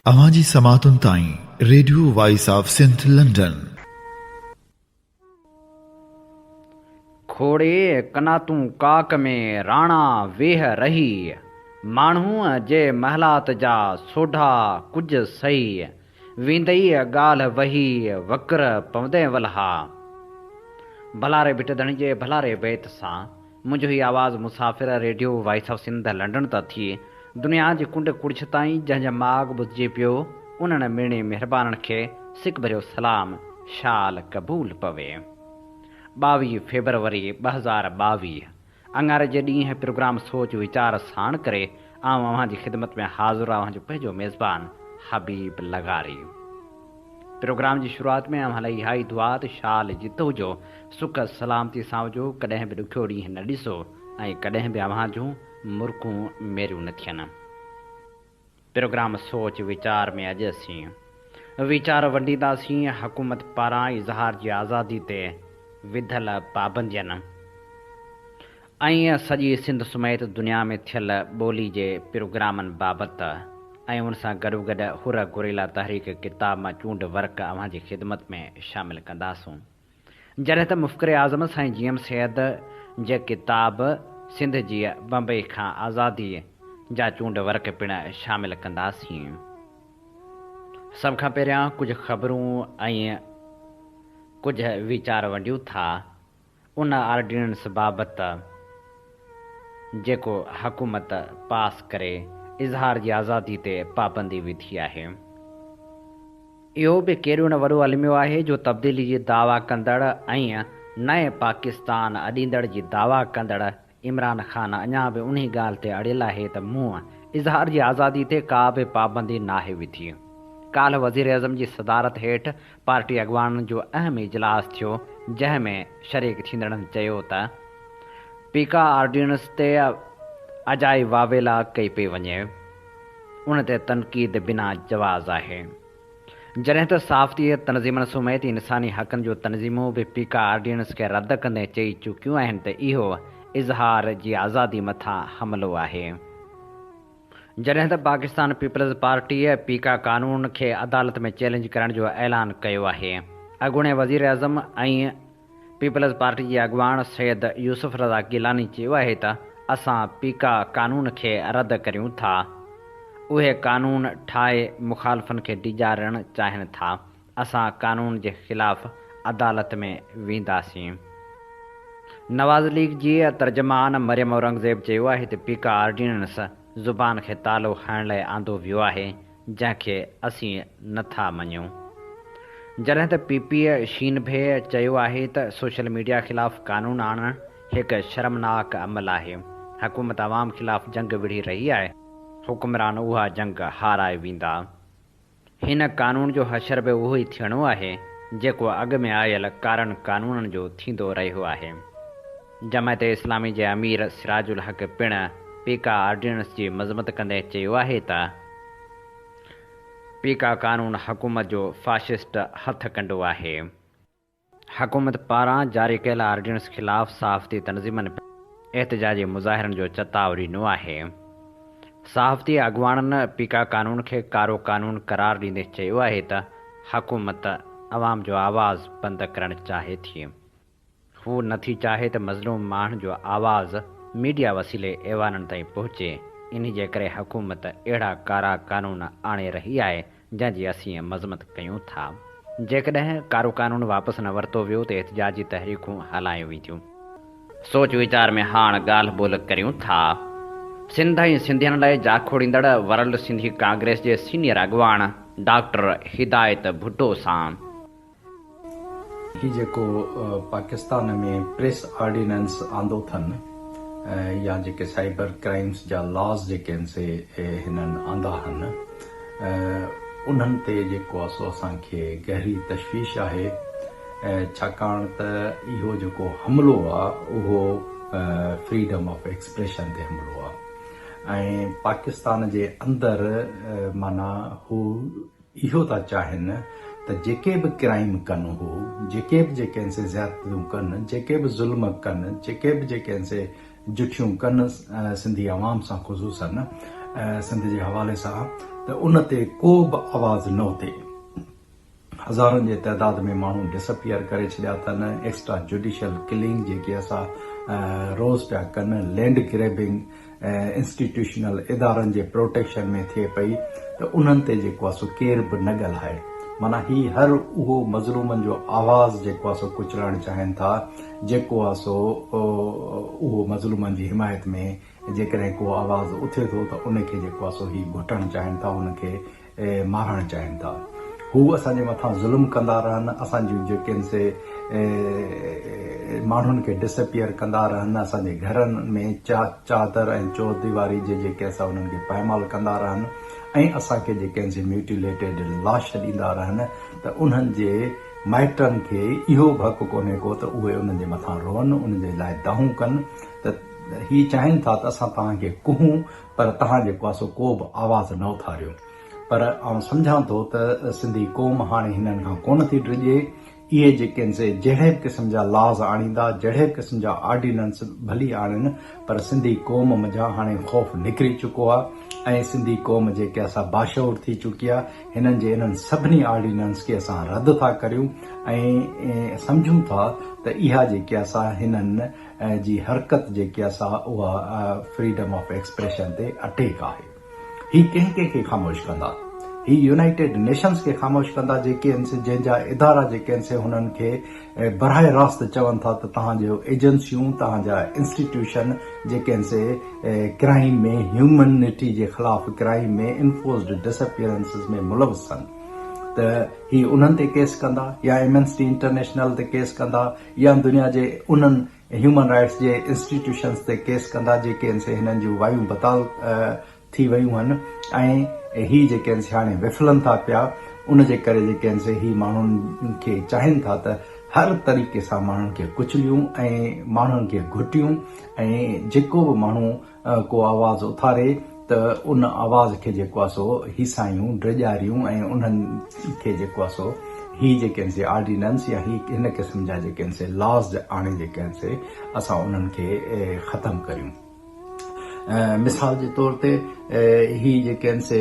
اوهان جي سماعتن تائين radio voice of Sindh London. کوڙي قناتون ڪاڪ ۾ راڻا ويهه رهي، ماڻهوء جي محلات جا سوڍا ڪجهه سهي، ويندئي ڳالهه وهي وڪر پوندين ولها. ڀلاري ڀٽ ڌڻي جي ڀلاري بيت سان منهنجو هي آواز مسافر radio voice of Sindh London تان ٿي دنيا جي ڪنڊ ڪڙڇ تائين جنهن جا ماڳ ٻڌجي پيو انهن مڙني مهربانن کي سڪ ڀريو سلام شال قبول پوي. 22 فيبروري 2022 اڱاري جي ڏينهن پروگرام سوچ ويچار ساڻ ڪري آئون اوهان جي خدمت ۾ حاضر اوهان جو پنهنجو ميزبان حبيب لغاري. پروگرام جي شروعات ۾ اوهان لاء اها ئي دعا ته شال جت هجو، سک سلامتي سان هجو، ڪڏهن به ڏکيو ڏينهن نه ڏسو ۽ ڪڏهن به اوهان جون مرڪون ميريون نه ٿين. پروگرام سوچ ويچار ۾ اڄ اسين ويچار ونڊينداسين حڪومت پاران اظهار جي آزادي تي وڌل پابندين ۽ سڄي سنڌ سميت دنيا ۾ ٿيل ٻولي جي پروگرامن بابت ۽ ان سان گڏوگڏ حر گوريلا تحريڪ ڪتاب مان چونڊ ورق اوهان جي خدمت ۾ شامل ڪنداسون. جڏهن ته مفڪر اعظم سائين جي ايم سيد جي ڪتاب سنڌ جي بمبئي کان آزادي جا چونڊ ورق پڻ شامل ڪنداسين. سڀ کان پهريان ڪجهه خبرون ۽ ڪجهه ويچار ونڊيون ٿا. ان آرڊيننس بابت جيڪو حڪومت پاس ڪري اظهار جي آزادي تي پابندي وڌي آهي. اهو به ڪيڏو نه وڏو الميو آهي جو تبديلي جي دعويٰ ڪندڙ ۽ نئين پاڪستان اڏيندڙ جي دعويٰ ڪندڙ عمران خان اڃا به انهي ڳالهه تي اڙيل آهي ته مون اظهار جي آزادي تي ڪا به پابندي ناهي وڌي. ڪالهه وزيراعظم جي صدارت هيٺ پارٽي اڳواڻن جو اهم اجلاس ٿيو جنهن ۾ شريڪ ٿيندڙن چيو ته پيڪا آرڊيننس تي اجائي واويلا ڪئي پئي وڃي ان تي تنقيد بنا جواز آهي. جڏهن ته صحافتي تنظيمن سميت انساني حقن جون تنظيمون به پيڪا آرڊيننس کي رد ڪندي چئي چڪيون آهن ته اهو اظهار جي آزادي مٿان حملو آهي. جڏهن ته پاڪستان پيپلز پارٽيء پيڪا قانون کي عدالت ۾ چئلينج ڪرڻ جو اعلان ڪيو آهي. اڳوڻي وزيراعظم ۽ پيپلز پارٽي جي اڳواڻ سيد يوسف رضا گيلاني چيو آهي ته اسان پيڪا قانون کي رد ڪريون ٿا، اهي قانون ٺاهي مخالفن کي ڊيڄارڻ چاهين ٿا، اسان قانون جي خلاف عدالت ۾ وينداسين. نواز ليگ جي ترجمان مريم اورنگزيب چيو آهي ته پيڪا آرڊيننس زبان کي تالو هڻڻ لاء آندو ويو آهي، جنهن کي اسين نه ٿا مڃيون. جڏهن ته پي پي شين ڀي چيو آهي ته سوشل ميڊيا خلاف قانون آڻڻ هڪ شرمناڪ عمل آهي، حڪومت عوام خلاف جنگ وڙهي رهي آهي، حڪمران اها جنگ هارائي ويندا. هن قانون جو حشر به اهو ئي ٿيڻو آهي، جيڪو اڳ ۾ آيل ڪارن قانونن جو ٿيندو رهيو آهي. جماعت اسلامي جي امير سراج الحق پڻ پيڪا آرڊيننس جي مذمت ڪندي چيو آهي ته پيڪا قانون حڪومت جو فاشسٽ هٿ ڪنڊو آهي. حڪومت پاران جاري ڪيل آرڊيننس خلاف صحافتي تنظيمن احتجاجي مظاهرن جو چتاء ڏنو آهي. صحافتي اڳواڻن پيڪا قانون کي ڪارو قانون قرار ڏيندي چيو آهي ته حڪومت عوام جو آواز بند ڪرڻ چاهي ٿي. هو نه ٿي چاهي ته مظلوم ماڻهن جو آواز ميڊيا وسيلي ايوانن تائين پهچي، انهي جي ڪري حڪومت اهڙا ڪارا قانون آڻي رهي آهي، جنهن جي اسين مذمت ڪيون ٿا. جيڪڏهن ڪارو قانون واپس نه ورتو ويو ته احتجاجي تحريڪون هلايون وينديون. سوچ ويچار ۾ هاڻ ڳالهه ٻولهه ڪريون ٿا. سنڌ ۽ سنڌين لاء جاکوڙيندڙ ورلڊ سنڌي ڪانگريس جي سينيئر اڳواڻ ڊاڪٽر هدايت ڀٽو سان. هي جيڪو پاڪستان ۾ پريس آرڊيننس آندو اٿن يا جيڪي سائبر ڪرائمز جا لاز جيڪي آهن سي هنن آندا آهن انهن تي جيڪو آهي سو اسان کي گهري تشويش آهي ڇاڪاڻ ته اهو جيڪو حملو آهي اهو فريڊم آف ايڪسپريشن تي حملو آهي ۽ پاڪستان جي اندر معنيٰ هو اهو ٿا چاهين ته جيڪي به ڪرائيم ڪن هو، جيڪي به جيڪي آهن سي زيادتيون ڪن، جيڪي به ظلم ڪن، جيڪي به جيڪي آهن سي جٺيون ڪن سنڌي عوام سان خصوصن سنڌ جي حوالي سان ته ان تي ڪو به آواز نه اٿي. هزارن جي تعداد ۾ ماڻهو ڊسپيئر ڪري ڇڏيا اٿن، ايڪسٽرا جوڊيشل ڪلنگ جيڪي اسان روز پيا ڪن، لينڊ گريبنگ انسٽيٽيوشنل ادارن جي پروٽيڪشن ۾ ٿئي پئي ته انهن تي جيڪو آهي سو ڪير به نه ڳالهائي. معنيٰ هي هر اهو مظلومن جو آواز جيڪو آهي سو ڪچلائڻ چاهين ٿا جيڪو آهي سو اهو مظلومن جي حمايت ۾ جيڪڏهن ڪو آواز اٿي ٿو ته ان کي جيڪو آهي سو هي گهٽڻ چاهين ٿا ان کي مارڻ چاهين ٿا. هو اسان جي مٿان ظلم ڪندا رهن، اسان جون جيڪي آهن سي ماڻهن کي ڊسپيئر ڪندا رهن، اسان جي گهرن ۾ چادر ۽ چوديواري جي جيڪي اسان انهن کي پائمال ڪندا رهن ۽ اسان کي جيڪي آهن سي ميوٽيليٽيڊ لاش ڏيندا رهن ته انهن جي مائٽن کي اهو به حق ڪونهي ڪو ته اهي انهن جي مٿان روئن، انهن جي لاء دانهون ڪن ته هي چاهين ٿا ته اسان توهان کي ڪهون پر توهان جيڪو آهي سو ڪو به آواز نه اٿاريو. پر آئون سمجهان ٿو ته سنڌي قوم هاڻي هنن کان ڪونه ٿي ڊڄي. اهي جيڪي آهن سي جهڙي به قسم جا لاز آڻيندا، جهڙي به قسم جا آرڊيننس ڀلي آڻين پر سنڌي قوم منجهان هاڻي خوف نڪري چڪو آهي ۽ سنڌي قوم جيڪي آهي سا باشعور ٿي چڪي آهي. هنن جي انهن سڀني آرڊيننس کي اسان رد ٿا ڪريون ۽ سمجهون ٿا ته اها جيڪي آهي سا هنن جي حرڪت جيڪي آهي سا اها فريڊم آف ايڪسپريشن تي اٽيڪ آهي. هي ڪنهن ڪنهن کي خاموش ڪندا؟ هي يونائيٽيڊ نيشنز کي خاموش ڪندا جيڪي آهن سي جنهن جا ادارا جيڪي آهن سي هنن کي براهه راست چون ٿا ته توهان جو ايجنسيون توهان جا انسٽيٽيوشن جيڪي آهن سي ڪرائيم ۾ هيومنٽي جي خلاف ڪرائيم ۾ انفورسڊ ڊسپيئرنسز ۾ ملوث آهن ته هي انهن تي ڪيس ڪندا يا ايمنسٽي انٽرنيشنل تي ڪيس ڪندا يا دنيا جي انهن هيومن رائيٽس جي انسٽيٽيوشنز تي ڪيس ڪندا جيڪي ان سي هنن جون وايون بتال ٿي ويون هن ۽ هي جيڪي ان سي هاڻي وڦلن ٿا پيا ان جي ڪري جيڪي ان سي هي ماڻهن کي چاهين ٿا ته هر طريقي سان ماڻهن کي ڪچليون ۽ ماڻهن کي گهٽيون ۽ جيڪو به ماڻهو ڪو آواز اٿاري ته ان آواز کي جيڪو آهي سو هيسايون، ڊيڄاريون ۽ انهن کي جيڪو آهي سو هي جيڪي آهن سي آرڊيننس يا هي هن قسم جا جيڪي آهن سي لاز آڻي جيڪي آهن سي اسان انهن کي ختم ڪريون. مثال جي طور تي هي جيڪي آهن سي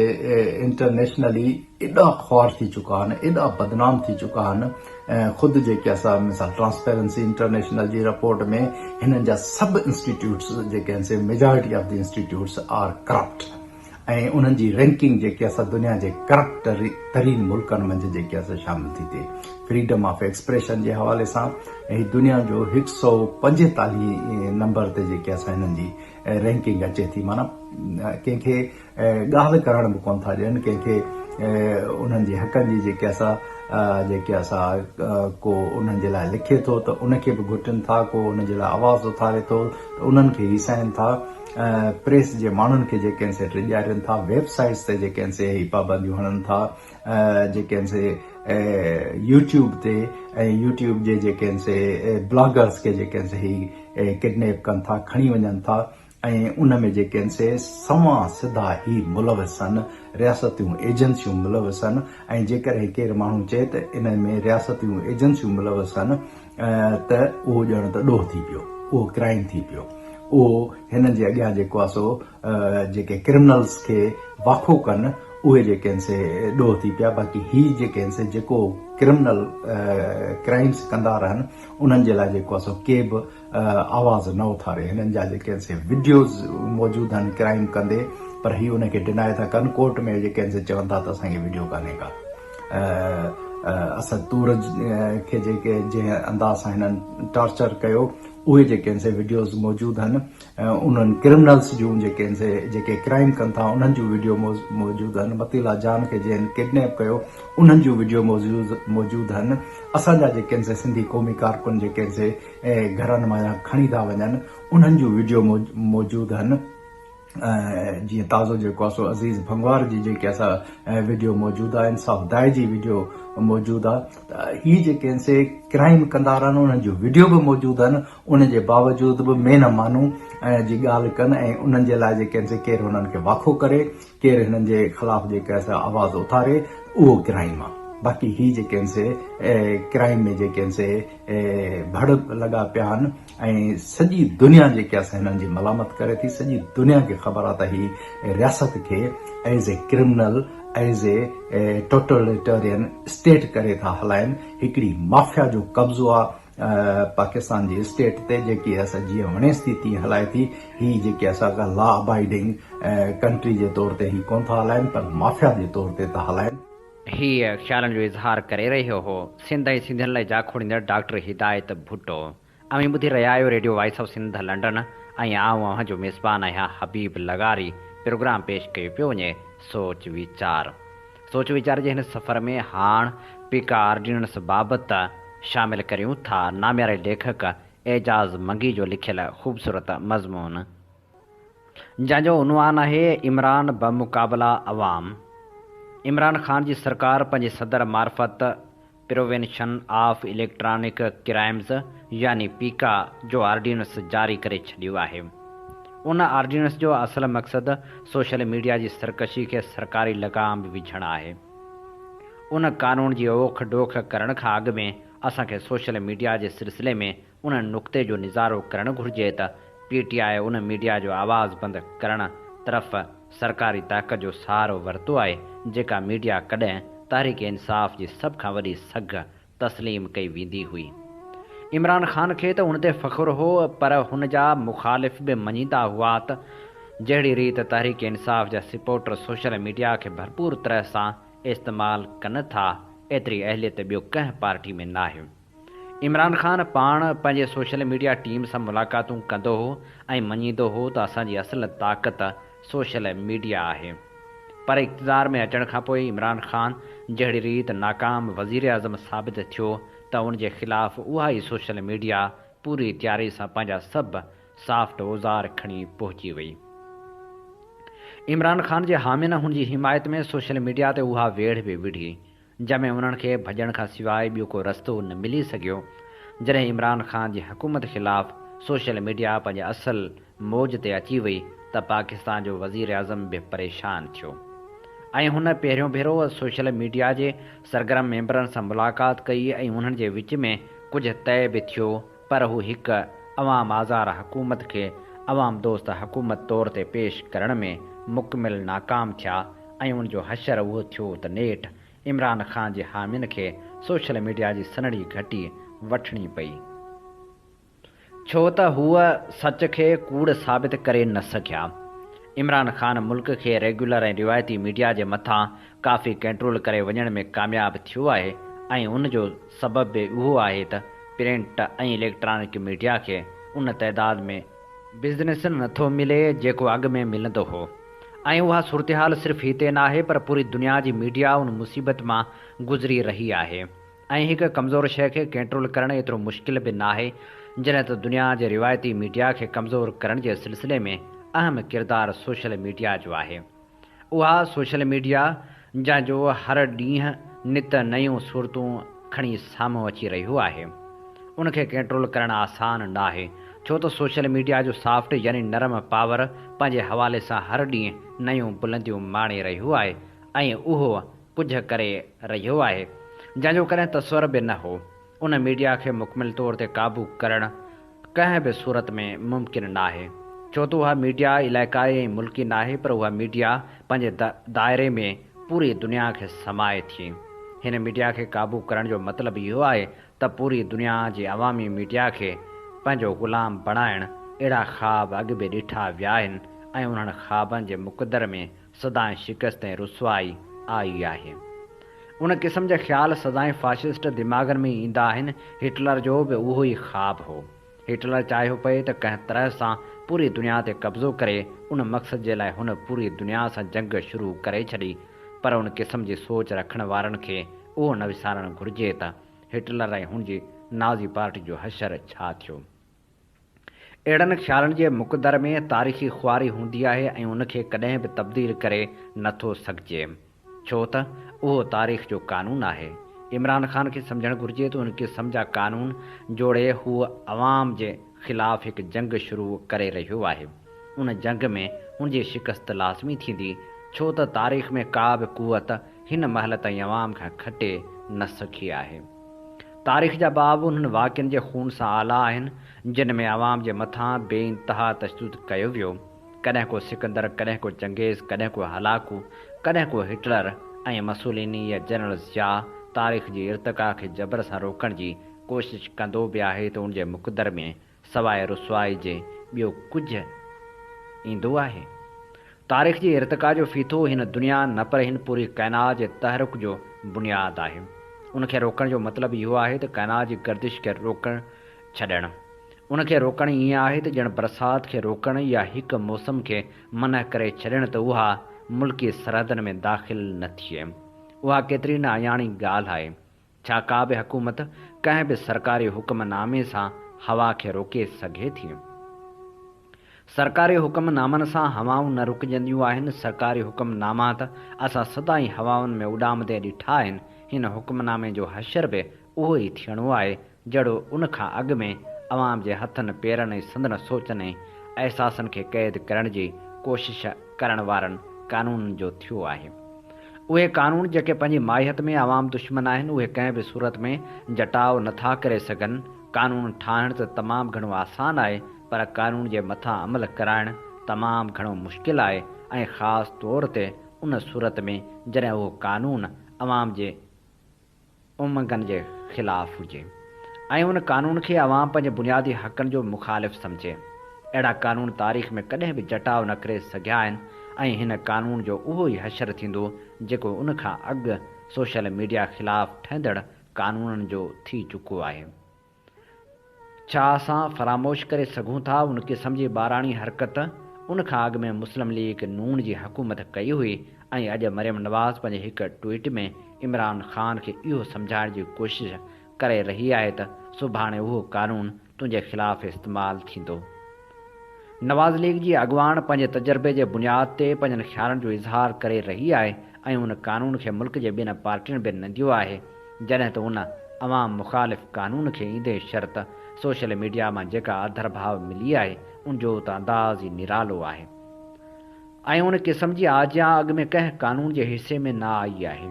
انٽرنيشنلي ايڏا خوار ٿي چڪا آهن، ايڏا بدنام ٿي چڪا آهن خود جيڪي اسان مثال ٽرانسپيرنسي انٽرنيشنل جي رپورٽ ۾ هنن جا سڀ انسٽيٽيوٽس جيڪي آهن سي majority of the institutes are corrupt ۽ انهن جي رينڪنگ جيڪي اسان دنيا جي ڪرپٽ ترين ملڪن منجهه جيڪي اسان شامل ٿي ٿئي فريڊم آف ايڪسپريشن جي حوالي سان هي دنيا جو هڪ سو پنجيتاليهه نمبر تي جيڪي اسان هنن جي رينڪنگ اچي ٿي معنيٰ ڪنهن کي ڳالهه ڪرڻ به ڪونه ٿا ڏين ڪنهن کي انهن جي حقن جي جيڪي اسا جيڪي اسا ڪو انهن جي لاء لکي ٿو ته ان کي به گهٽين ٿا ڪو ان جي لاء آواز اٿاري ٿو ته انهن کي هيسائين ٿا پريس جي ماڻهن کي جيڪي آهن سي ڊيڄارين ٿا ويب سائيٽس تي جيڪي آهن سي هي پابنديون هڻن ٿا جيڪي آهن سي يوٽيوب تي ۽ يوٽيوب جي جيڪي آهن سي بلاگرس کي جيڪي آهن سي هي ڪڊنيپ ڪن ٿا کڻي وڃن ٿا ۽ ان ۾ جيڪي آهن سي سنوان سڌا هي ملوث آهن، رياستيون ايجنسيون ملوث آهن ۽ جيڪڏهن ڪير ماڻهو چئي ته ان ۾ رياستيون ايجنسيون ملوث آهن ته اهو ڄڻ ته ڏوهه ٿي پيو، اهو ڪرائيم ٿي پيو، اهو هنن جي اڳيان جيڪو آهي سو جيڪي ڪرمنلز کي واکو ڪن اهي جيڪي آهن سي ڏوهه ٿي پيا باقي هي جيڪي آهن سي جيڪو ڪرمنل ڪرائيمز ڪندا رهن انهن جي لاء جيڪو آهي سو ڪي به آواز نه اٿاري هنن جا جيڪي آهن سي وڊيوز موجود آهن ڪرائيم ڪندي پر هي ان کي ڊنائي ٿا ڪن ڪورٽ ۾ جيڪي آهن سي چون ٿا ته اسان کي وڊيو ڪانهي ڪا اسد طور کي جيڪي جنهن انداز سان هنن ٽارچر ڪيو اهي جيڪي آهن سي وڊيوز موجود آهن انهن ڪرمنلز جون جيڪي آهن سي جيڪي ڪرائيم ڪن ٿا انهن جون وڊيو موجود آهن متيلا جان کي جنهن ڪڊنيپ ڪيو انهن جون وڊيو موجود آهن اسان جا جيڪي آهن سي سنڌي قومي ڪارڪن جيڪي آهن سي گهرن مان يا کڻي ٿا وڃن انهن جون وڊيو موجود آهن جيئن تازو جيڪو آهي سو عزيز ڀنگوار جي جيڪي آهي سا وڊيو موجود آهي انصاف دائي جي وڊيو موجود آهي ته هي جيڪي آهن سي ڪرائيم ڪندا رهن انهن جون وڊيو به موجود آهن ان جي باوجود به مين مانو جي ڳالهه ڪن ۽ انهن جي لاء جيڪي آهن سي ڪير هنن کي واکو ڪري ڪير هنن جي خلاف جيڪي آهي سا آواز اٿاري اهو ڪرائيم آهي. باقي هي جيڪي آهن سي ڪرائيم ۾ جيڪي آهن سي ڀڙ لڳا پيا آهن ۽ سڄي دنيا جيڪي آهي سا هنن جي ملامت ڪري ٿي سڄي دنيا کي خبر آهي ته هي رياست کي as a criminal as a totalitarian state ڪري ٿا هلائن هڪڙي مافيا جو قبضو آهي پاڪستان جي اسٽيٽ تي جيڪي آهي سا جيئن وڻيس ٿي تيئن هلائي ٿي هي جيڪي آهي سا ڪا لا ابائيڊنگ ڪنٽري جي طور تي هي ڪونه ٿا هلائن پر مافيا جي طور تي ٿا هلائن. هي خيالن جو اظهار ڪري رهيو هو سنڌ ۽ سنڌين لاء جاکوڙيندڙ ڊاڪٽر هدايت ڀٽو. اوهين ٻڌي رهيا آهيو radio voice of Sindh London ۽ آئون اوهان جو ميزبان آهيان حبيب لغاري. پروگرام پيش ڪيو پيو وڃي سوچ ويچار. سوچ ويچار جي هن سفر ۾ هاڻ پيڪا آرڊيننس بابت شامل ڪريون ٿا نامياري ليکڪ اعجاز منگي جو لکيل خوبصورت مضمون جنهن جو عنوان آهي عمران بمقابله عوام عمران خان جي سرڪار پنهنجي صدر معرفت پروينشن آف اليڪٽرانڪ ڪرائمز يعني پيڪا جو آرڊيننس جاري ڪري ڇڏيو آهي. ان آرڊيننس جو اصل مقصد سوشل ميڊيا جي سرڪشي کي سرڪاري لغام وجهڻ آهي. ان قانون جي اوک ڊوک ڪرڻ کان اڳ ۾ اسان کي سوشل ميڊيا جي سلسلي ۾ ان نقطي جو نظارو ڪرڻ گهرجي ته پي ٽي آء ان ميڊيا جو آواز بند ڪرڻ طرف سرڪاري طاقت جو سهارو ورتو آهي جيڪا ميڊيا ڪڏهن تحريڪ انصاف جي سڀ کان وڏي سگهه تسليم ڪئي ويندي هئي. عمران خان کي ته ان تي فخر هو پر هن جا مخالف به مڃيندا هئا ته جهڙي ريت تحريڪ انصاف جا سپورٽر سوشل ميڊيا کي ڀرپور طرح سان استعمال ڪن ٿا ايتري اهليت ٻيو ڪنهن پارٽي ۾ ناهي. عمران خان پاڻ پنهنجي سوشل ميڊيا ٽيم سان ملاقاتون ڪندو هو ۽ مڃيندو هو ته اسان جي اصل طاقت سوشل ميڊيا آهي پر اقتدار ۾ اچڻ کانپوء عمران خان جهڙي ريت ناڪام وزيراعظم ثابت ٿيو ته ان جي خلاف اها ئي سوشل ميڊيا پوري تياري سان پنهنجا سڀ سافٽ اوزار کڻي پهچي وئي. عمران خان جي حامين هن جي حمايت ۾ سوشل ميڊيا تي اها ويڙهه به وڙهي جنهن ۾ انهن کي ڀڄڻ کان سواء ٻيو ڪو رستو نه ملي سگهيو، جڏهن عمران خان جي حڪومت خلاف سوشل ميڊيا پنهنجي اصل موج تي اچي وئي ته پاڪستان جو وزيراعظم به پريشان ٿيو ۽ هن پهريون ڀيرو سوشل ميڊيا جي سرگرم ميمبرن سان ملاقات ڪئي ۽ انهن جي وچ ۾ ڪجهه طئي به ٿيو پر هو هڪ عوام آزار حڪومت کي عوام دوست حڪومت طور تي پيش ڪرڻ ۾ مڪمل ناڪام ٿيا ۽ ان جو حشر اهو ٿيو ته نيٺ عمران خان جي حامين کي سوشل ميڊيا جي سنهڙي گهٽي وٺڻي پئي. ڇو ته هو سچ کي ڪوڙ ثابت ڪري نه سگهيا. عمران خان ملڪ کي ريگيولر ۽ روايتي ميڊيا جي مٿان ڪافي ڪنٽرول ڪري وڃڻ ۾ ڪامياب ٿيو آهي ۽ ان جو سبب به اهو آهي ته پرنٽ ۽ اليڪٽرانڪ ميڊيا کي ان تعداد ۾ بزنس نٿو ملي جيڪو اڳ ۾ ملندو هو. ۽ اها صورتحال صرف هتي ناهي پر پوري دنيا جي ميڊيا ان مصيبت مان گذري رهي آهي ۽ هڪ ڪمزور شيء کي ڪنٽرول ڪرڻ ايترو مشڪل به ناهي جڏهن ته دنيا جي روايتي ميڊيا کي ڪمزور ڪرڻ جي سلسلي ۾ اهم ڪردار سوشل ميڊيا جو آهي اها سوشل ميڊيا جنهن جو هر ڏينهن نت نيون صورتون کڻي سامهون اچي رهيو آهي. ان کي ڪنٽرول ڪرڻ آسان ناهي، ڇو ته سوشل ميڊيا جو سافٽ يعني نرم پاور پنهنجي حوالي سان هر ڏينهن نيون بلنديون ماڻي رهيو آهي ۽ اهو ڪجهه ڪري رهيو آهي، جنهن جو ڪڏهن تصور به نه هو. ان ميڊيا کي مڪمل طور تي قابو ڪرڻ ڪنهن به صورت ۾ ممڪن ناهي، ڇو ته اها ميڊيا علائقائي ۽ ملڪي ناهي پر اها ميڊيا پنهنجي دائري ۾ پوري دنيا کي سمائي ٿي. هن ميڊيا کي قابو ڪرڻ جو مطلب اهو آهي ته پوري دنيا جي عوامي ميڊيا کي پنهنجو غلام بڻائڻ، اهڙا خواب اڳ به ڏٺا ويا آهن ۽ انهن خوابن جي مقدر ۾ سدائين شڪست ۽ رسوائي آئي آهي. ان قسم جا خيال سدائين فاشسٽ دماغن ۾ ايندا آهن. هٽلر جو به اهو ئي خواب هو. هٽلر چاهيو پئي ته ڪنهن طرح سان پوري دنيا تي قبضو ڪري، ان مقصد جي لاء هن پوري دنيا سان جنگ شروع ڪري ڇڏي. پر ان قسم جي سوچ رکڻ وارن کي اهو نه وسارڻ گهرجي ته هٽلر ۽ هن جي نازي پارٽي جو حشر ڇا ٿيو. اهڙن خيالن جي مقدر ۾ تاريخي خواري هوندي آهي ۽ ان کي ڪڏهن به تبديل ڪري نه ٿو سگهجي. ڇو ته اهو تاريخ جو قانون آهي. عمران خان کي سمجهڻ گهرجي ته ان قسم جا قانون جوڙي هو عوام جي خلاف هڪ جنگ شروع ڪري رهيو آهي. ان جنگ ۾ هن جي شڪست لازمي ٿيندي، ڇو ته تاريخ ۾ ڪا به قوت هن مهل تائين عوام کان کٽي نه سگهي آهي. تاريخ جا باب انهن واقعن جي خون سان آلا آهن، جن ۾ عوام جي مٿان بي انتها تشدد ڪيو ويو. ڪڏهن ڪو سڪندر، ڪڏهن ڪو چنگيز، ڪڏهن ڪو هلاڪو، ڪڏهن ڪو هٽلر ۽ مسوليني يا جنرل ضياء تاريخ جي ارتقا کي جبر سان روڪڻ جي ڪوشش ڪندو به آهي ته ان جي مقدر ۾ سواء رسوائي جي ٻيو ڪجهه ايندو آهي؟ تاريخ جي ارتقا جو ڦيٿو هن دنيا نه پر هن پوري ڪائنات جي تحرڪ جو بنياد آهي. ان کي روڪڻ جو مطلب اهو آهي ته ڪائنات جي گردش کي روڪڻ ڇڏڻ. ان کي روڪڻ ائين آهي ته ڄڻ برسات کي روڪڻ يا هڪ موسم کي منع ڪري ڇڏڻ ته اها ملڪي سرحدن ۾ داخل نه ٿئي. اها ڪيتري نه اياڻي ڳالهه آهي. ڇا ڪا به حڪومت ڪنهن به سرڪاري حڪم نامي سان هوا کي روڪي سگهي ٿي؟ سرڪاري حڪم نامن سان هوائون نه رڪجنديون آهن، سرڪاري حڪم ناما ته اسان سدائين هوائن ۾ اڏامندي ڏٺا آهن، هن حڪم نامي جو حشر به اهو ئي ٿيڻو آهي، جهڙو ان کان اڳ ۾ عوام جي هٿن، پيرن ۽ سندن سوچن ۽ احساسن کي قيد ڪرڻ جي ڪوشش ڪرڻ وارن قانونن جو ٿيو آهي. اهي قانون جيڪي پنهنجي ماهيت ۾ عوام دشمن آهن، اهي ڪنهن به صورت ۾ جٽاء نه ٿا ڪري سگهن. قانون ٺاهڻ ته تمام گهڻو آسان آهي، پر قانون جي مٿان عمل ڪرائڻ تمام گهڻو مشڪل آهي ۽ خاص طور تي ان صورت ۾ جڏهن اهو قانون عوام جي امنگن جي خلاف هجي ۽ ان قانون کي عوام پنهنجي بنيادي حقن جو مخالف سمجهي. اهڙا قانون تاريخ ۾ ڪڏهن به جٽاء نه ڪري سگهيا آهن ۽ هن قانون جو اهو ئي حشر ٿيندو جيڪو ان کان اڳ سوشل ميڊيا خلاف ٺهندڙ قانونن جو ٿي چڪو آهي. ڇا اسان فراموش ڪري سگهون ٿا ان قسم جي ٻاراڻي حرڪت ان کان اڳ ۾ مسلم ليگ نون جي حڪومت ڪئي هئي ۽ اڄ مريم نواز پنهنجي هڪ ٽوئيٽ ۾ عمران خان کي اهو سمجهائڻ جي ڪوشش ڪري رهي آهي ته سڀاڻي اهو قانون تنهنجي خلاف استعمال ٿيندو. نواز ليگ جي اڳواڻ پنهنجي تجربي جي بنياد تي پنهنجن خيالن جو اظهار ڪري رهي آهي ۽ ان قانون کي ملڪ جي ٻين پارٽين به ننديو آهي. جڏهن ته ان عوام مخالف قانون کي ايندي شرط سوشل ميڊيا مان جيڪا آڌرڀاء ملي آهي ان جو ته انداز ئي نرالو آهي ۽ ان قسم جي آجيان اڳ ۾ ڪنهن قانون جي حصي ۾ نه آئي آهي.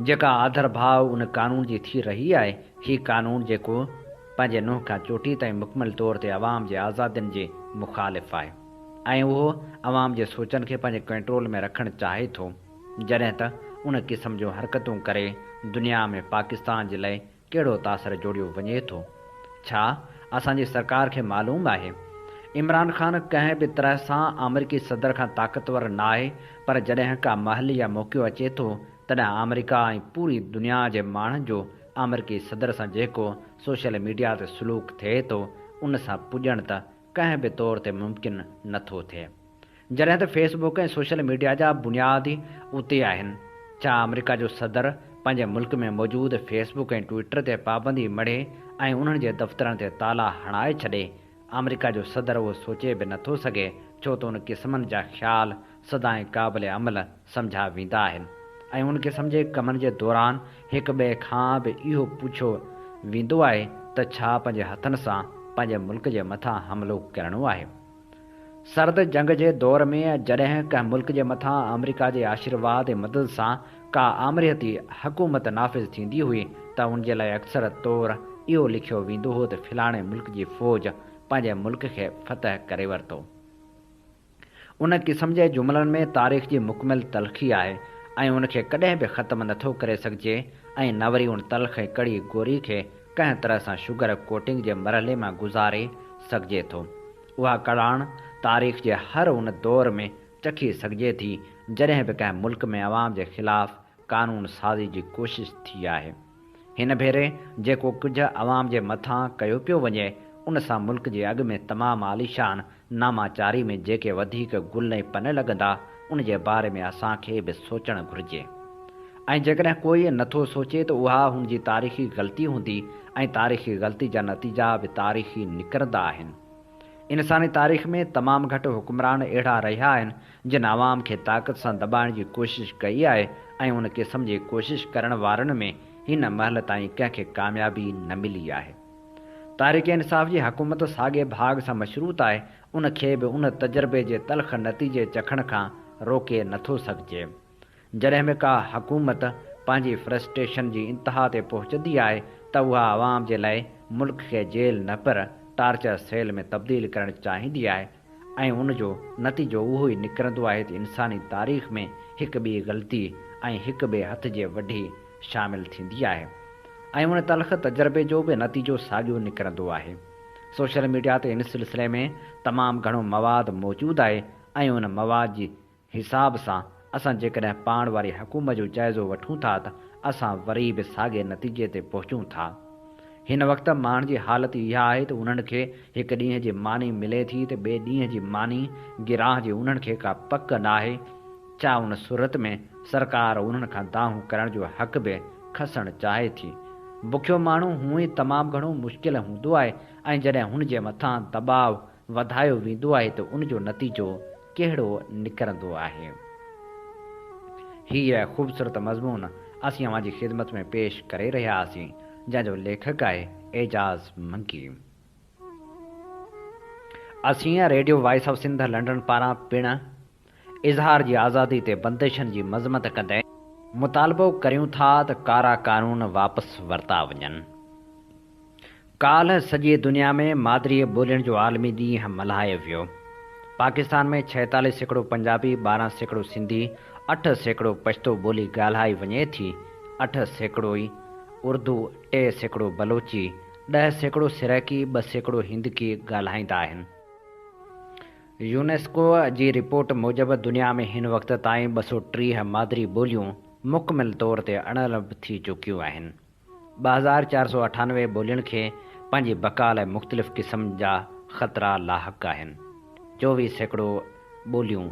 جيڪا آڌرڀاء ان قانون جي ٿي رهي آهي، هي قانون جيڪو پنهنجي ننهن کان چوٽي تائين مڪمل طور تي عوام جي آزادين جي مخالف آهي ۽ اهو عوام جي سوچن کي پنهنجي ڪنٽرول ۾ رکڻ چاهي ٿو. جڏهن ته ان قسم جون حرڪتون ڪري دنيا ۾ پاڪستان جي لئه ڪهڙو تاثر جوڙيو وڃي ٿو؟ ڇا اسان جي سرڪار کي معلوم آهي؟ عمران خان ڪنهن به طرح سان آمريڪي صدر کان طاقتور ناهي پر جڏهن ڪا مهل يا موقعو اچي ٿو تڏهن آمريڪا ۽ پوري دنيا جي ماڻهن جو آمريڪي صدر سان جيڪو سوشل ميڊيا تي سلوڪ ٿئي ٿو ان سان پڄڻ ته ڪنهن به طور تي ممڪن نٿو ٿئي. جڏهن ته فيس بڪ ۽ سوشل ميڊيا جا بنياد ئي اتي آهن. ڇا آمريڪا جو صدر پنهنجي ملڪ ۾ موجود فيس بڪ ۽ ٽوئٽر تي پابندي مڙهي ۽ انهن جي دفترن تي تالا هڻائي ڇڏي؟ آمريڪا جو صدر اهو سوچي به نٿو سگهي ڇو ته ان قسمن جا خيال سدائين قابل عمل سمجهيا ويندا آهن ۽ ان قسم جي ڪمن جي دوران هڪ ٻئي کان به اهو پڇيو ويندو آهي ته ڇا پنهنجي هٿن سان پنهنجي ملڪ جي مٿان حملو ڪرڻو آهي؟ سرد جنگ جي دور ۾ جڏهن ڪنهن ملڪ جي مٿان آمريڪا جي آشيرواد ۽ مدد سان ڪا آمريتي حڪومت نافذ ٿيندي هئي ته ان جي لاء اڪثر طور اهو لکيو ويندو هو ته فلاڻي ملڪ جي فوج پنهنجي ملڪ کي فتح ڪري ورتو. ان قسم جي جملن ۾ تاريخ جي مڪمل تلخي آهي ۽ ان کي ڪڏهن به ختم نٿو ڪري سگهجي ۽ نه وري ان تلخ ۽ ڪڙي گوري کي ڪنهن طرح سان شگر ڪوٽنگ جي مرحلي مان گذاري سگهجي ٿو. اها ڪڙاڻ تاريخ جي هر ان دور ۾ چکي سگهجي ٿي، جڏهن به ڪنهن ملڪ ۾ عوام جي خلاف قانون سازي جي ڪوشش ٿي آهي. هن ڀيري جيڪو ڪجهه عوام جي مٿان ڪيو پيو وڃي، ان سان ملڪ جي اڳ ۾ تمام عاليشان ناماچاري ۾ جيڪي وڌيڪ گل ۽ پن لڳندا، ان جي باري ۾ اسان کي به سوچڻ گهرجي. ۽ جيڪڏهن ڪوئي نه ٿو سوچي ته اها هن جي تاريخي غلطي هوندي ۽ تاريخي غلطي جا نتيجا به تاريخي نڪرندا آهن. انساني تاريخ ۾ تمام گهٽ حڪمران اهڙا رهيا آهن جن عوام کي طاقت سان دٻائڻ جي ڪوشش ڪئي آهي ۽ ان قسم جي ڪوشش ڪرڻ وارن ۾ هن مهل تائين ڪنهن کي ڪاميابي نه ملي آهي. تحريڪ انصاف جي حڪومت ساڳئي ڀاڳ سان مشروط آهي ان کي به ان تجربي جي تلخ نتيجي چکڻ کان روڪي نه ٿو سگهجي. جڏهن به ڪا حڪومت پنهنجي فرسٽريشن جي انتها تي پهچندي آهي ته اها عوام جي لاء ملڪ کي جيل نه پر ٽارچر سيل ۾ تبديل ڪرڻ چاهيندي آهي ۽ ان جو نتيجو اهو ئي نڪرندو آهي ته انساني تاريخ ۾ هڪ ٻي غلطي ۽ هڪ ٻئي هٿ جي وڍي شامل ٿيندي آهي ۽ ان تلخ تجربي جو به نتيجو ساڳيو نڪرندو آهي. سوشل ميڊيا تي ان سلسلي ۾ تمام گهڻو مواد موجود آهي ۽ ان مواد جي حساب سان اسان جيڪڏهن پاڻ واري حڪومت جو جائزو وٺون ٿا ته اسان وري به ساڳئي نتيجي تي پهچون ٿا. هن وقت ماڻهن جي حالت اها آهي ته انهن کي هڪ ڏينهن جي ماني ملي ٿي ته ٻئي ڏينهن جي ماني گراهه جي انهن کي ڪا پڪ ناهي. ڇا ان صورت ۾ سرڪار انهن کان دانهون ڪرڻ جو حق به کسڻ چاهي ٿي؟ بکيو ماڻهو هونئن ئي تمام گهڻو مشڪل هوندو آهي ۽ جڏهن هن جي مٿان دٻاء وڌايو ويندو آهي ته ان جو نتيجو ڪهڙو نڪرندو آهي. هيء خوبصورت مضمون اسين اوهان جي خدمت ۾ پيش ڪري رهيا آسين، جنهن جو ليکڪ آهي اعجاز منگي. اسين radio voice of Sindh London پاران پڻ اظهار جي آزادي تي بندشن جي مذمت ڪندي مطالبو ڪريون ٿا ته ڪارا قانون واپس ورتا وڃن. ڪالهه سڄي دنيا ۾ مادري ٻولين جو عالمي ڏينهن ملهايو ويو. پاڪستان ۾ 46% پنجابي، 12% سنڌي، 8% پشتو ٻولي ڳالهائي وڃي ٿي، 8% ئي اردو، 3% بلوچي، 10% سرائيڪي، 2% هندڪي ڳالهائيندا آهن. يونيسڪو جي رپورٽ موجب دنيا ۾ هن وقت تائين 230 مادري ٻوليون مڪمل طور تي اڻلڀ ٿي چڪيون آهن. 2498 ٻولين کي پنهنجي بقا لاء مختلف قسم جا خطرا لاحق آهن. 24% ٻوليون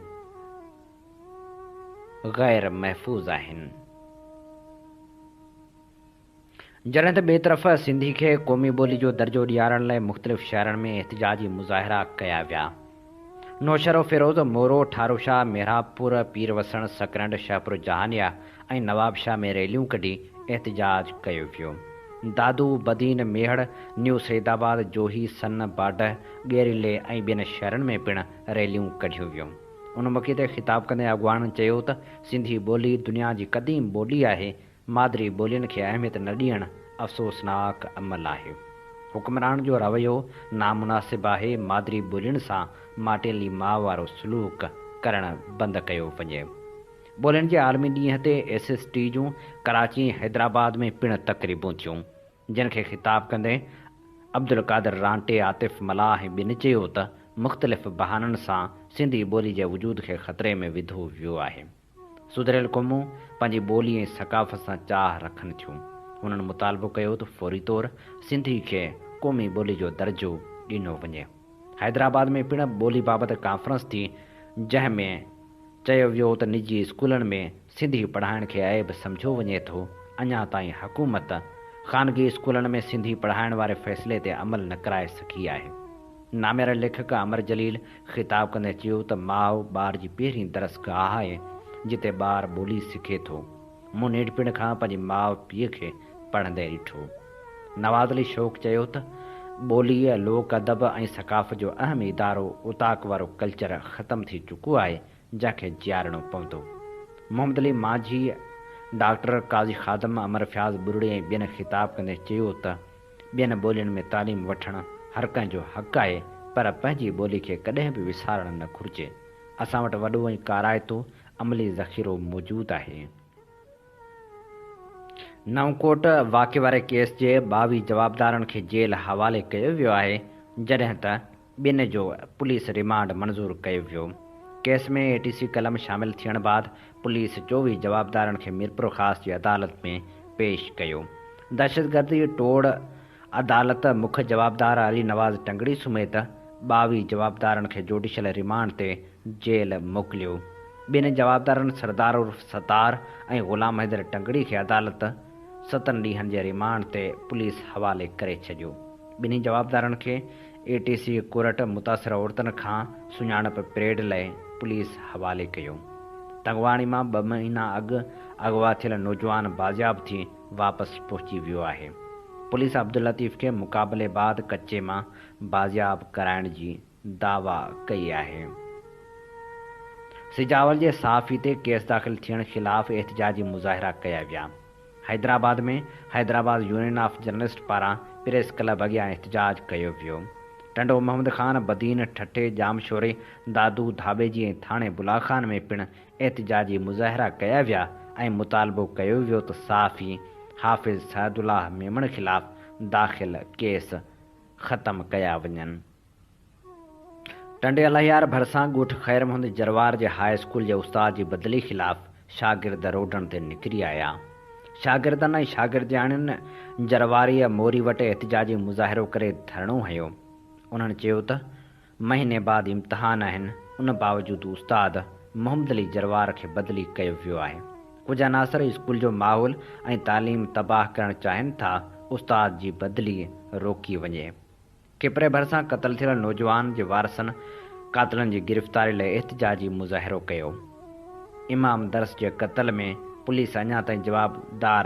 غير محفوظ آهن. جڏهن ته ٻئي طرف سنڌي کي قومي ٻولي جو درجو ڏيارڻ لاء مختلف شهرن ۾ احتجاجي مظاهرا ڪيا ويا. نوشهروفيروز، مورو، ٺاروشاهه، محرابپور، پير وسڻ، سڪرنڊ، شاهپور جهانيا ۽ نوابشاهه ۾ ريليون ڪڍي احتجاج ڪيو ويو. دادو، بدين، ميهڙ، نيو سيد آباد، جوهي، سن، باڊهه، ڳيريلي ۽ ٻين شهرن ۾ پڻ ريليون ڪڍيون ويون. ان موقعي تي خطاب ڪندي اڳواڻن چيو ته سنڌي ٻولي دنيا جي قديم ٻولي آهي، مادري ٻولين کي اهميت نه ڏيڻ افسوسناڪ عمل آهي. حڪمرانن جو رويو نامناسب آهي، مادري ٻولين سان ماٽيلي ماء وارو سلوڪ ڪرڻ بند ڪيو وڃي. ٻولين جي عالمي ڏينهن تي ايس ايس ٽي جون ڪراچي ۽ حيدرآباد ۾ پڻ تقريبون ٿيون، جن کي خطاب ڪندي عبدالقادر رانٽي، عاطف ملاح ۽ ٻين چيو ته مختلف بهانن سان سنڌي ٻولي جي وجود کي خطري ۾ وڌو ويو آهي. سڌريل قومون پنهنجي ٻولي ۽ ثقافت سان چاهه رکن ٿيون. هنن مطالبو ڪيو ته فوري طور سنڌي کي قومي ٻولي جو درجو ڏنو وڃي. حيدرآباد ۾ پڻ ٻولي بابت ڪانفرنس ٿي، جنهن ۾ چيو ويو ته نجي اسڪولن ۾ سنڌي پڙهائڻ کي عيب سمجهيو وڃي ٿو، اڃا تائين حڪومت خانگي اسڪولن ۾ سنڌي پڙهائڻ واري فيصلي تي عمل نه ڪرائي سگهي آهي. نامياري ليکڪ امر جليل خطاب ڪندي چيو ته ماء ٻار جي پهرين درسگاهه آهي، جتي ٻار ٻولي سکي ٿو. مون ننڍپڻ کان پنهنجي ماء پيء کي پڙهندي ڏٺو. نواز علي شوق چيو ته ٻوليء، لوڪ ادب ۽ ثقافت جو اهم ادارو اوطاق وارو ڪلچر ختم ٿي چڪو آهي، جنهن کي جيارڻو پوندو. محمد علي مانجهي، ڊاڪٽر قاضي خادم، امر فياض ٻرڙي ۽ ٻين خطاب ڪندي چيو ته ٻين ٻولين ۾ تعليم وٺڻ هر ڪنهن جو حق آهي پر پنهنجي ٻولي کي ڪڏهن به وسارڻ نه گهرجي. اسان وٽ وڏو ۽ ڪارائتو عملي ذخيرو موجود آهي. نئون ڪوٽ واقعي واري ڪيس جي 22 جوابدارن کي جيل حوالي ڪيو ويو آهي جڏهن ته ٻن جو پوليس ريمانڊ منظور ڪيو ويو. ڪيس ۾ اي ٽي سي قلم شامل ٿيڻ بعد پوليس 24 جوابدارن کي ميرپورخاص جي عدالت ۾ پيش ڪيو. دهشتگردي ٽوڙ عدالت مک جوابدار علي نواز ٽنگڙي سميت 22 جوابدارن کي جوڊيشل ريمانڊ تي جيل موڪليو. ٻن جوابدارن سردار عرف ستار ۽ غلام حيدر ٽنگڙي کي عدالت ستن ڏينهن جي ريمانڊ تي پوليس حوالي ڪري ڇڏيو. ٻنهي جوابدارن کي اي ٽي سي ڪورٽ متاثر عورتن کان سڃاڻپ پريڊ لاء پوليس حوالي ڪيو. تنگواڻي مان ٻه مهينا اڳ اغوا ٿيل نوجوان بازياب ٿي واپس پهچي ويو آهي. پوليس عبداللطيف کي مقابلي بعد ڪچي مان بازياب ڪرائڻ جي دعويٰ ڪئي آهي. سجاول جي صحافي تي ڪيس داخل ٿيڻ خلاف احتجاجي مظاهرا ڪيا ويا. Hyderabad ۾ Hyderabad union of journalist پاران پريس ڪلب اڳيان احتجاج ڪيو ويو. ٽنڊو محمد خان، بدين، ٺٽي، ڄامشوري، دادو، ڌاٻيجي ۽ ٿاڻي بلاخان ۾ پڻ احتجاجي مظاهرا ڪيا ويا ۽ مطالبو ڪيو ويو ته صحافي حافظ سعدالله ميمڻ خلاف داخل ڪيس ختم ڪيا وڃن. ٽنڊي الهيار ڀرسان ڳوٺ خير محمد جروار جي هاء اسڪول جي استاد جي بدلي خلاف شاگرد روڊن تي نڪري آيا. شاگردن ۽ شاگردياڻين جرواريء موري وٽ احتجاجي مظاهرو ڪري ڌرڻو هنيو. انهن چيو ته مهيني بعد امتحان آهن، ان باوجود استاد محمد علي جروار کي بدلي ڪيو ويو آهي. ڪجهه عناصر اسڪول جو ماحول ۽ تعليم تباهه ڪرڻ چاهين ٿا، استاد جي بدلي روڪي وڃي. کپري ڀرسان قتل ٿيل نوجوان جي وارثن قاتلن جي گرفتاري لاء احتجاجي مظاهرو ڪيو. امام درس جي قتل ۾ پوليس اڃا تائين جوابدار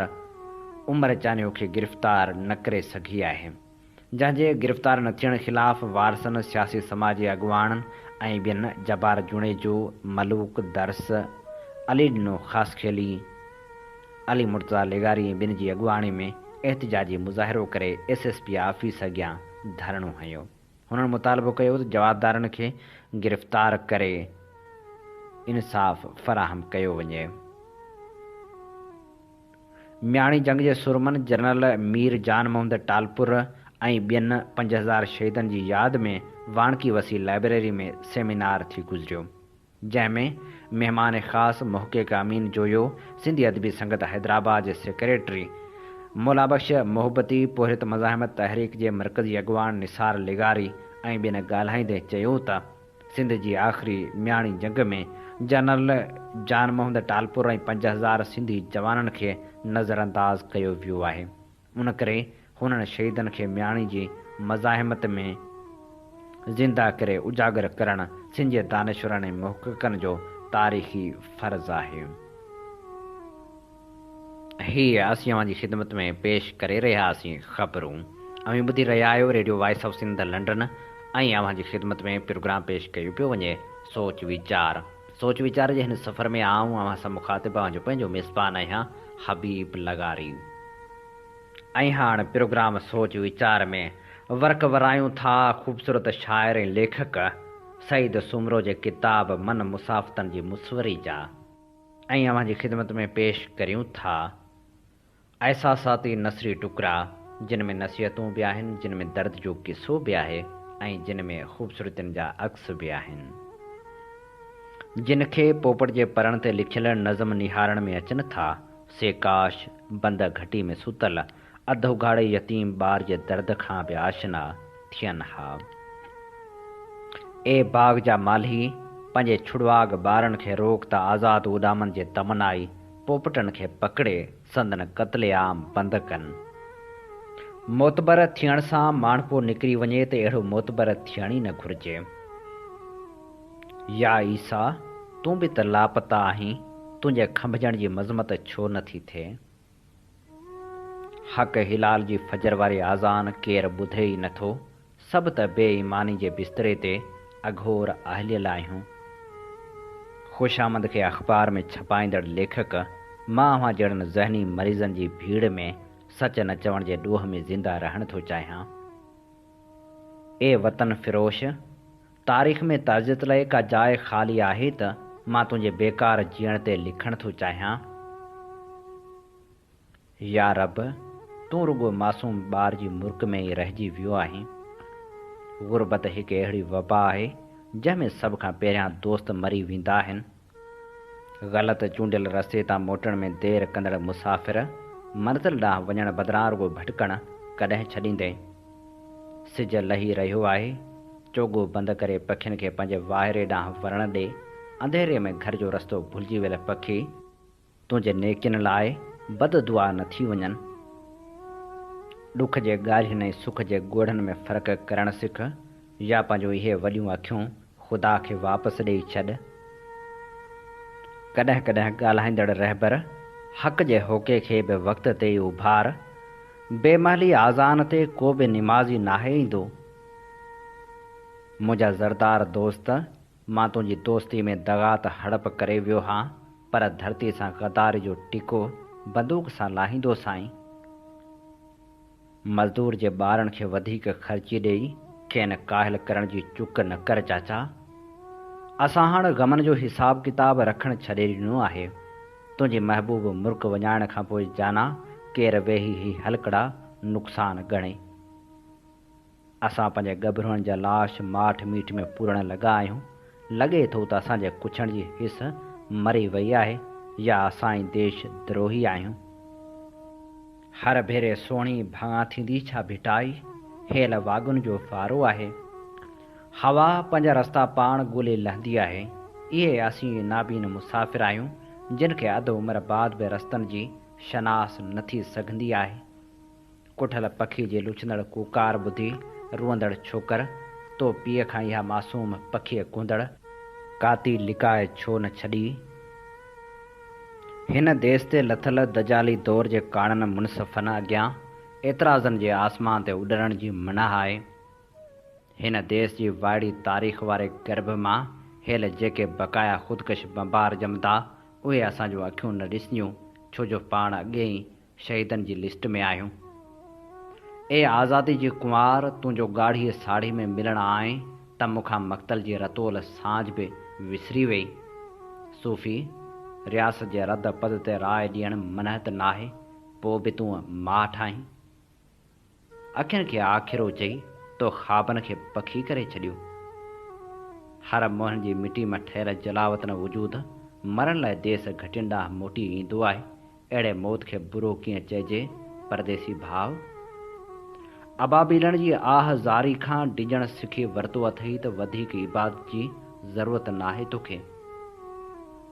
عمر چانيو کي گرفتار نه ڪري سگهي آهي. جنهن جي گرفتار نه ٿيڻ خلاف وارثن، سياسي سماجي اڳواڻن ۽ ٻين جبار جوڻيجو، ملوڪ درس، علي ڏنو خاصخيلي، علي مرتضيٰ لغاري ۽ ٻين جي اڳواڻي ۾ احتجاجي مظاهرو ڪري ايس ايس پي آفيس اڳيان ڌرڻو هنيو. هنن مطالبو ڪيو ته جوابدارن کي گرفتار ڪري انصاف فراهم ڪيو وڃي. مياڻي جنگ جي سورمن جنرل مير جان محمد ٽالپر ۽ ٻين 5000 شهيدن جي ياد ۾ واڻڪي وسي لائبريري ۾ سيمينار ٿي گذريو، جنهن ۾ مهمان خاص محقق امين جويو، سنڌي ادبي سنگت حيدرآباد جي سيڪريٽري مولابخش محبتي، پورهيت مزاحمت تحريڪ جي مرڪزي اڳواڻ نثار لغاري ۽ ٻين ڳالهائيندي چيو ته سنڌ جي آخري مياڻي جنگ ۾ جنرل جان محمد ٽالپر ۽ 5000 سنڌي جوانن کي نظرانداز ڪيو ويو آهي ان ڪري هنن شهيدن کي مياڻي جي مزاحمت ۾ زنده ڪري اجاگر ڪرڻ سنڌ جي دانشورن ۽ محققن جو تاريخي فرض آهي. هي اسين اوهان جي خدمت ۾ پيش ڪري رهيا هئاسين خبرون. اوهين ٻڌي رهيا آهيو radio voice of Sindh London ۽ اوهان جي خدمت ۾ پروگرام پيش ڪيو پيو وڃي سوچ ويچار. سوچ ويچار جي هن سفر ۾ آئون اوهان سان مخاطب اوهان جو پنهنجو ميزبان آهيان حبيب لغاري. ۽ هاڻ پروگرام سوچ ويچار ۾ ورق ورايون ٿا خوبصورت شاعر ۽ ليکڪ سعيد سومرو جي ڪتاب من مسافتن جي مصوري جا. ۽ اوهان جي خدمت ۾ پيش ڪريون ٿا احساساتي نثري ٽڪرا، جن ۾ نصيحتون به آهن، جن ۾ درد جو قصو به آهي ۽ جن ۾ خوبصورتين جا عڪس به آهن. جن کي پوپٽ جي پرن تي لکيل نظم نهارڻ ۾ اچن ٿا، سي ڪاش بند گهٽي ۾ ستل اڌ اگهاڙي يتيم ٻار جي درد کان به آشنا ٿين ها. اي باغ جا مالهي، پنهنجي ڇڙواڳ ٻارن کي روڪ ته آزاد اڏامن جي تمنائي پوپٽن کي پڪڙي سندن قتل عام بند ڪن. معتبر ٿيڻ سان ماڻهپو نڪري وڃي ته اهڙو معتبر ٿيڻ ئي نه گهرجي. يا عيسيٰ، تون به ته لاپتا آهين، تنهنجي کنڀجڻ جي مذمت ڇو نه ٿي ٿئي؟ حق هلال جي فجر واري آذان ڪير ٻڌي ئي نٿو، سڀ ته بي ايماني جي بستري تي اگهور آهليل آهيون. خوشامد کي اخبار ۾ ڇپائيندڙ ليکڪ، مان اوهان جهڙن ذهني مريضن جي ڀيڙ ۾ سچ نه چوڻ جي ڏوهه ۾ زنده رهڻ ٿو چاهيان. اي وطن فروش! تاريخ ۾ تعزيت لاء ڪا جاء خالي آهي ته مان تنهنجي بيڪار جيئڻ تي لکڻ ٿو چاهيان. يا رب! تون رڳو معصوم ٻار جي مرڪ ۾ ئي رهجي ويو آهين. غربت هڪ اهڙي وبا آهي، جنهن ۾ سڀ کان پهريان دوست مري ويندا آهن. غلط چونڊيل رستي تان موٽڻ ۾ دير ڪندڙ مسافر، منزل ڏانهن وڃڻ بدران رڳو ڀٽڪڻ ڪڏهن ڇڏيندين؟ سج لهي رهيو آهي. چوڳو بند ڪري پکين کي پنهنجي واهيري ڏانهن ورڻ ڏي. انڌيري ۾ گهر جو رستو ڀلجي ويل پکي تنهنجي نيڪين لاء بد دعا نه ٿي وڃن. ڏک جي ڳالهين ۽ سک جي ڳوڙهن ۾ فرق ڪرڻ سک يا پنهنجون اهي وڏيون اکيون خدا کي واپس ڏيئي ڇڏ. ڪڏهن ڪڏهن ڳالهائيندڙ رهبر حق جي هوڪي کي به وقت تي ئي اڀار. بي مهلي آذان تي ڪو به نمازي ناهي ايندو. منهنجا زردار دوست! مان تنهنجي دوستي ۾ دغا ته هڙپ ڪري ويو هان، پر ڌرتي سان غداري جو ٽڪو بندوق سان لاهيندوسانء. مزدور جي ٻارن کي وڌيڪ خرچي ڏيئي کين ڪاهل ڪرڻ جي چڪ نه ڪر چاچا. اسان هاڻ غمن جو حساب ڪتاب رکڻ ڇڏي ڏنو آهي. تنهنجي محبوب مرڪ وڃائڻ کان پوء جانا ڪير ويهي هي هلڪڙا نقصان ڳڻي. اسان پنهنجي ڳڀروئن جا لاش ماٺ ميٺ ۾ پورڻ لڳا آهيون. لڳي ٿو ته اسان جي ڪڇڻ جي حس مري وئي آهي يا اسان ئي ديش دروهي آهيون. هر ڀيري سهڻي ڀاڱا ٿيندي ڇا ڀٽائي، هيل واڳن جو وارو آهي. هوا پنهنجا رستا پاڻ ڳولي لهندي آهي. اهي اسين ئي نابين مسافر آهيون، جن کي اڌ عمر بعد به رستن جي شناس نه ٿي سگهندي آهي. ڪٺل پکي جي لڇندڙ ڪوڪار ٻڌي روئندڙ ڇوڪر، تو پيء کان اها معصوم پکيء ڪوندڙ ڪاتي لڪائي ڇو نه ڇڏي؟ هن ديس تي لٿل دجالي دور جي ڪاڻن منصفن اڳيان اعتراضن جي آسمان تي اڏرڻ جي منع آهي. هن ديس جي وائڙي تاريخ واري گرڀ مان هيل جيڪي بقايا خودڪش بمبار ڄمندا، اهي اسان جون اکيون نه ڏسنديون، ڇو جو پاڻ اڳي ئي شهيدن جي لسٽ ۾ آهيون. اي آزادي جي ڪنوار تون جو ڳاڙهيء ساڙهي ۾ ملڻ آئين ته مون کان مقتل جي رتول سانجهه به وسري ويئي. صوفي، رياست جي رد پد تي راء ڏيڻ منحت ناهي، پوء به تون ماٺ آهين. اکين کي آکيرو چئي تو خوابن کي پکي ڪري ڇڏيو. هر موهن جي مٽي مان ٺهيل جلاوطن وجود مرڻ لاء ديس گهٽين ڏانهن موٽي ايندو آهي. اهڙي موت کي برو ڪيئن چئجي پرديسي ڀاء؟ ابابيلڻ جي آه زاري کان ڊڄڻ سکي ورتو اٿئي ته وڌيڪ عبادت جي ضرورت ناهي توکي.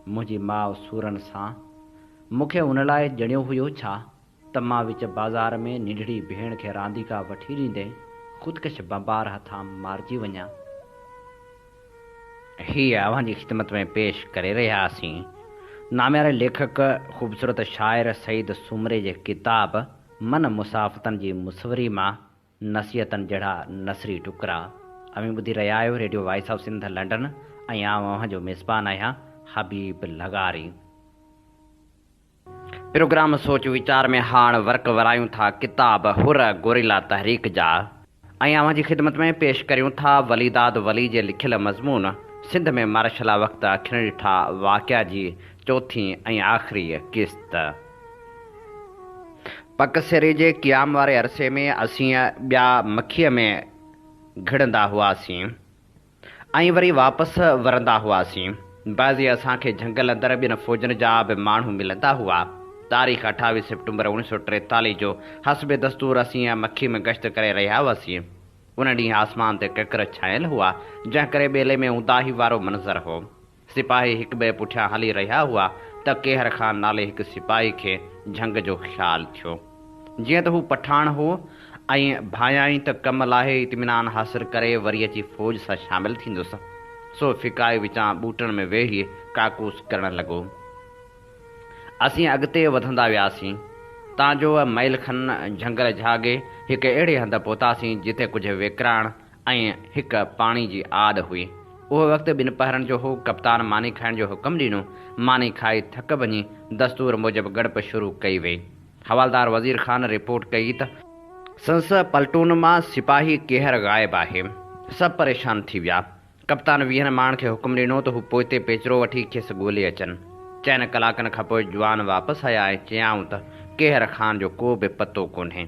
منهنجي ماء سورن سان مون کي ان لاء ڄڻيو هيو ڇا؟ ته مان وچ بازار ۾ ننڍڙي ڀيڻ کي رانديڪا وٺي ڏيندي خودڪش بمبار هٿان مارجي وڃان. هيء اوهان جي خدمت ۾ پيش ڪري رهيا آسين نامياري ليکڪ، خوبصورت شاعر سعيد سومري جي ڪتاب من مسافتن جي مصوري مان نصيحتن جهڙا نثري ٽڪرا. اوهين ٻڌي رهيا آهيو radio voice of Sindh London ۽ آئون اوهان جو ميزبان آهيان حبيب لغاري. پروگرام سوچ ويچار ۾ هاڻ ورق ورايون ٿا ڪتاب حر گوريلا تحريڪ جا ۽ اوهان جي خدمت ۾ پيش ڪريون ٿا وليداد ولي جي لکيل مضمون سنڌ ۾ مارشلا وقت اکين ڏٺا واقعا جي چوٿين ۽ آخري قسط. پڪ سري جي قيام واري عرصي ۾ اسين ٻيا مکيء ۾ گهڙندا هئاسين. ۽ وري واپس ورندا هئاسين. بعضي اسان کي جهنگل اندر ٻين فوجن جا به ماڻهو ملندا هئا. تاريخ اٺاويهه سيپٽمبر اوڻيهه سؤ ٽيتاليهه جو حسب دستور اسين مکي ۾ گشت ڪري رهيا هئاسين. ان ڏينهن آسمان تي ڪڪر ڇانيل هئا، جنهن ڪري ٻيلي ۾ اونداهي وارو منظر هو. سپاهي هڪٻئي پٺيان هلي رهيا هئا ته ڪيهر خان نالي هڪ سپاهي کي جهنگ جو خيال ٿيو. جيئن ته هو پٺاڻ هو ۽ ڀانيائين ته ڪم لاهي اطمينان حاصل ڪري وري اچي فوج سان شامل ٿيندس، سو ڦڪائي وچان ٻوٽن ۾ ويهي ڪاڪوس ڪرڻ لڳو. اسين اڳتي وڌندا وياسين، تان جو ميل کن جهنگل جهاڳي هڪ اهڙي هنڌ پهتاسين، جتي ڪجهه ويڪراڻ ۽ هڪ پاڻي جي آڏ هئي. اهو وقت ٻنپهرن جو هو. ڪپتان ماني کائڻ جو حڪم ڏنو. ماني کائي ٿڪ ڀڃي دستور موجب ڳڙپ شروع ڪئي ويئي. حوالدار وزير خان رپورٽ ڪئي ته. سندس پلٽون مان سپاهي ڪيهر غائب آهي. سڀ پريشان ٿي ويا. ڪپتان ويهن ماڻهن کي حڪم ڏنو ته هو پوئتي پيچرو وٺي کيس ڳولي اچن. چئن ڪلاڪن کان پوء جوان واپس آيا ۽ چيائون ته ڪيهر خان جو ڪو به پتو ڪونهي.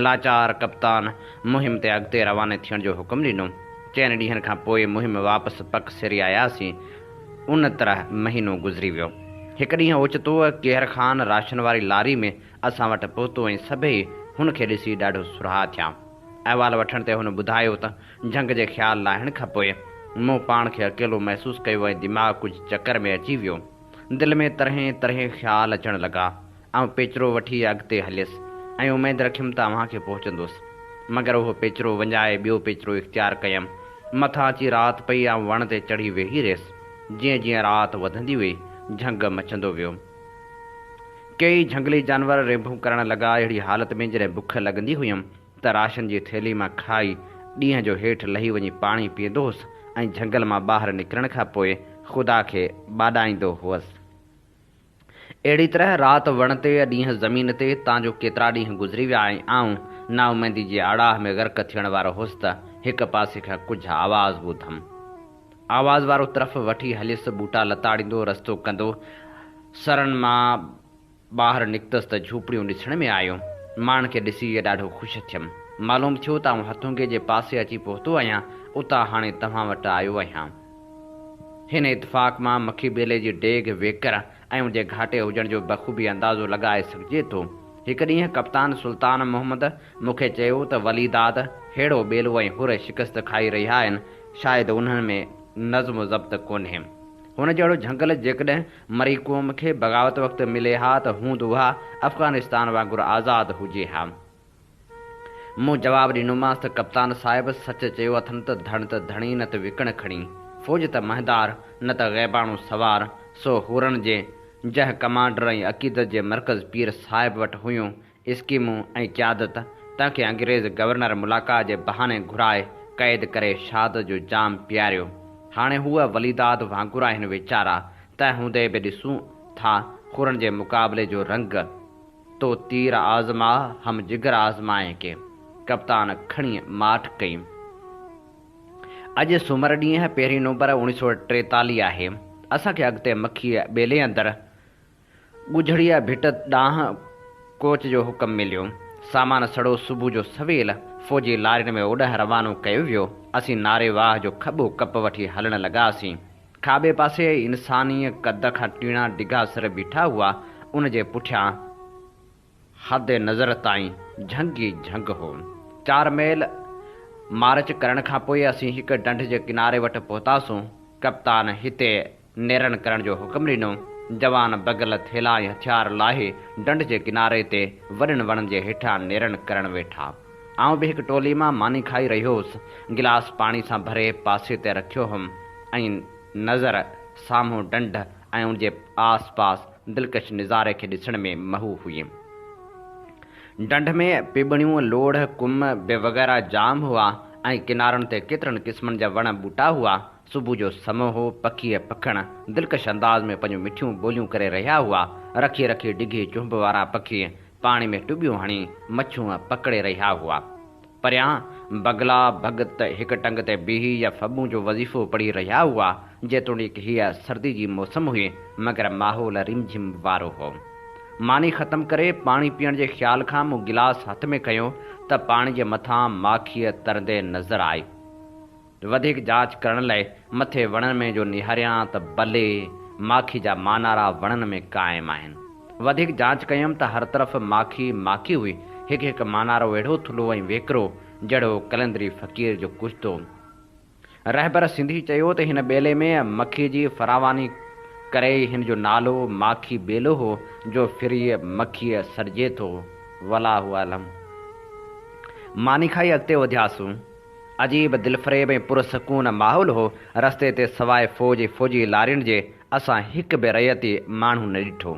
لاچار ڪپتان مهم تي اڳتي رواني ٿيڻ جو حڪم ڏنو. چئن ڏينهن کان پوء مهم واپس پڪ سري آياسين. ان طرح مهينو گذري ويو. هڪ ڏينهن اوچتو ڪيهر خان راشن واري لاري ۾ اسان وٽ پهتو ۽ سڀئي هن کي ڏسي ڏاڍو سرها ٿيا. احوال وٺڻ تي هن ٻڌايو ته جهنگ جي خيال لاهڻ کان پوء مون پاڻ کي اڪيلو محسوس ڪيو ۽ دماغ ڪجهه چڪر ۾ اچي ويو. دل ۾ طرحين طرحين خيال اچڻ لڳا. آئون پيچرو وٺي اڳتي هليس ۽ اميد رکيم ته اوهان کي پهچندس. مگر اهو پيچرو وڃائي ٻيو پيچرو اختيار ڪيم. مٿان اچي رات پئي آئون وڻ تي چڙهي ويهي رهيس. جيئن جيئن رات وڌندي وئي، جهنگ مچندو ويو. ڪيئي جهنگلي جانور رينڀون ڪرڻ لڳا. اهڙي حالت ۾ جڏهن بک لڳندي هيم ته راشن جي ٿيلهي مان کائي ڏينهن جو هيٺ لهي وڃي پاڻي پيئندو هوس ۽ جهنگل مان ٻاهر نڪرڻ کان پوء خدا کي ٻاڏائيندو هئس. اهڙي طرح رات وڻ تي، ڏينهن زمين تي، تان جو ڪيترا ڏينهن گذري ويا ۽ آئون نااميدي جي آڙاهه ۾ غرق ٿيڻ وارو هوس ته هڪ پاسي کان ڪجهه آواز ٻڌم. آواز وارو طرف وٺي هليس، ٻوٽا لتاڙيندو، رستو ڪندو، سرن مان ٻاهر نڪتس ته جهوپڙيون ڏسڻ ۾ آيون. ماڻهن کي ڏسي ڏاڍو خوش ٿيم. معلوم ٿيو ته آئون هٿونگي جي پاسي اچي پهتو آهيان، اتان هاڻي توهان وٽ آيو آهيان. هن اتفاق مان مکي ٻيلي جي ڊيگهه، ويڪر ۽ ان جي گهاٽي هجڻ جو بخوبي اندازو لڳائي سگهجي ٿو. هڪ ڏينهن ڪپتان سلطان محمد مون کي چيو ته ولي داد، ههڙو ٻيلو ۽ حر شڪست کائي رهيا آهن، شايد انهن ۾ نظم و ضبط ڪونهي. هن جهڙو جهنگل جيڪڏهن مري قوم کي بغاوت وقت ملي ها ته هوند اها افغانستان وانگر آزاد هجي ها. مون جواب ڏنومانس ته ڪپتان صاحب سچ چيو اٿن ته ڌڻ ته ڌڻي نه ته وڪڻ کڻي، فوج ته مهندار نه ته غيباڻو سوار، سو حرن جي جنهن ڪمانڊر ۽ عقيدت جي مرڪز پير صاحب وٽ هيون اسڪيمون ۽ قيادت، تنهن کي انگريز گورنر ملاقات جي بهاني گهرائي قيد ڪري شهادت جو جام پياريو. هاڻي هو وليداد وانگر آهن ويچارا، تنهن هوندي به ڏسون ٿا خورن جي مقابلي جو رنگ. تو تير آزما هم جگر آزمائين ڪي. ڪپتان کڻي ماٺ ڪئي. اڄ سومر ڏينهن پهرين نومبر اوڻيهه سؤ ٽيتاليهه آهي. اسان کي اڳتي مکيه ٻيلي اندر ڳجهڙيء ڀٽ ڏانهن ڪوچ جو حڪم مليو. سامان سڙو صبح جو سويل فوجي لارين ۾ اوڏانهن روانو ڪيو ويو. اسين ناري واهه جو کٻو ڪپ وٺي هلڻ لڳاسين. کاٻي پاسي انساني قد کان ٽيڻا ڊگها سر بيٺا هئا. ان جي پٺيان حد نظر تائين جهنگ ئي جهنگ هو. چار ميل مارچ ڪرڻ کان پوء اسين هڪ ڍنڍ جي ڪناري وٽ پهتاسون. ڪپتان هتي نيرن ڪرڻ جو حڪم ڏنو. جوان بغل، ٿيلها ۽ هٿيار لاهي ڍنڍ جي ڪناري تي وڏن وڻن جي هيٺان نيرن ڪرڻ ويٺا. آئون به هڪ ٽولي مان ماني کائي رهيو هوس. گلاس پاڻي سان ڀري پاسي تي رکيو هوم ۽ نظر سامهون ڍنڍ ۽ ان جي آس پاس دلڪش نظاري کي ڏسڻ ۾ محو هئي. ڍنڍ ۾ پٻڻيون، لوڙهه، ڪم به وغيره جام هئا ۽ ڪنارن تي ڪيترن قسمن جا وڻ ٻوٽا هئا. صبح جو سمو هو، پکيء پکڻ دلڪش انداز ۾ پنهنجون مٺيون ٻوليون ڪري رهيا هئا. رکي رکي ڊگهي چهنب وارا پکي پاڻي ۾ ٽٻيون هڻي مڇون پڪڙي رهيا هئا. پريان بگلا ڀڳت هڪ ٽنگ تي بيهي يا ڦٻون جو وظيفو پڙهي رهيا هئا. جيتوڻيڪ هيء سردي جي موسم هئي، مگر ماحول رمجھم وارو هو. ماني ختم ڪري پاڻي پيئڻ جي خيال کان مون گلاس هٿ ۾ کنيو ته پاڻي جي مٿان ماکيء ترندي نظر آئي. وڌيڪ جاچ ڪرڻ لاء مٿي وڻن ۾ جو نهاريان ته بلي ماکي جا مانارا وڻن ۾ قائم آهن. وڌيڪ جاچ ڪيم ته هر طرف ماکي ماکي هئي. هڪ هڪ مانارو اهڙو ٿلهو ۽ ويڪرو جهڙو قلندري فقير جو ڪشتو. رهبر سنڌي چيو ته هن ٻيلي ۾ مکي جي فراواني ڪري ئي هن جو نالو ماکي ٻيلو هو جو ڦري مکيء سڏجي ٿو. والله اعلم. ماني کائي اڳتي وڌياسون. عجيب دلفريب ۽ پرسڪون ماحول هو. رستي تي سواء فوج ۽ فوجي لارين جي اسان هڪ به رعيتي ماڻهو نه ڏٺو.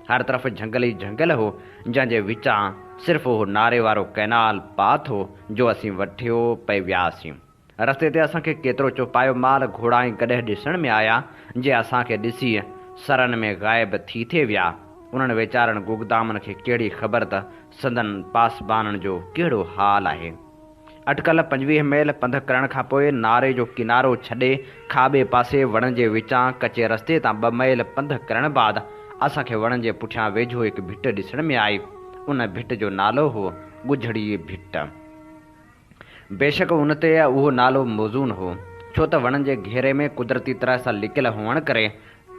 هر طرف جهنگل ئي جهنگل هو، جنهن جي وچان صرف اهو ناري وارو ڪئنال پاٿ هو، جو اسين وٺيو پئي وياسين. رستي تي اسان کي ڪيترو چوپايو مال، گهوڙا ۽ گڏهه ڏسڻ ۾ آيا، جي اسان کي ڏسي سرن ۾ غائب ٿي ٿي ويا. انهن ويچارن گگدامن کي ڪهڙي خبر ته سندن پاسبانن جو ڪهڙو حال آهي. اٽڪل 25 ميل پنڌ ڪرڻ کان پوء ناري جو ڪنارو ڇڏي کاٻي پاسي وڻن جي وچان ڪچي رستي تان ٻه ميل پنڌ ڪرڻ بعد اسان کي وڻن جي پٺيان ويجهو هڪ ڀٽ ڏسڻ ۾ آئي. ان ڀٽ جو نالو هو ڳجهڙي ڀٽ. بيشڪ ان تي اهو نالو موزون هو، ڇو ته وڻن جي گهيري ۾ قدرتي طرح سان لڪيل هئڻ ڪري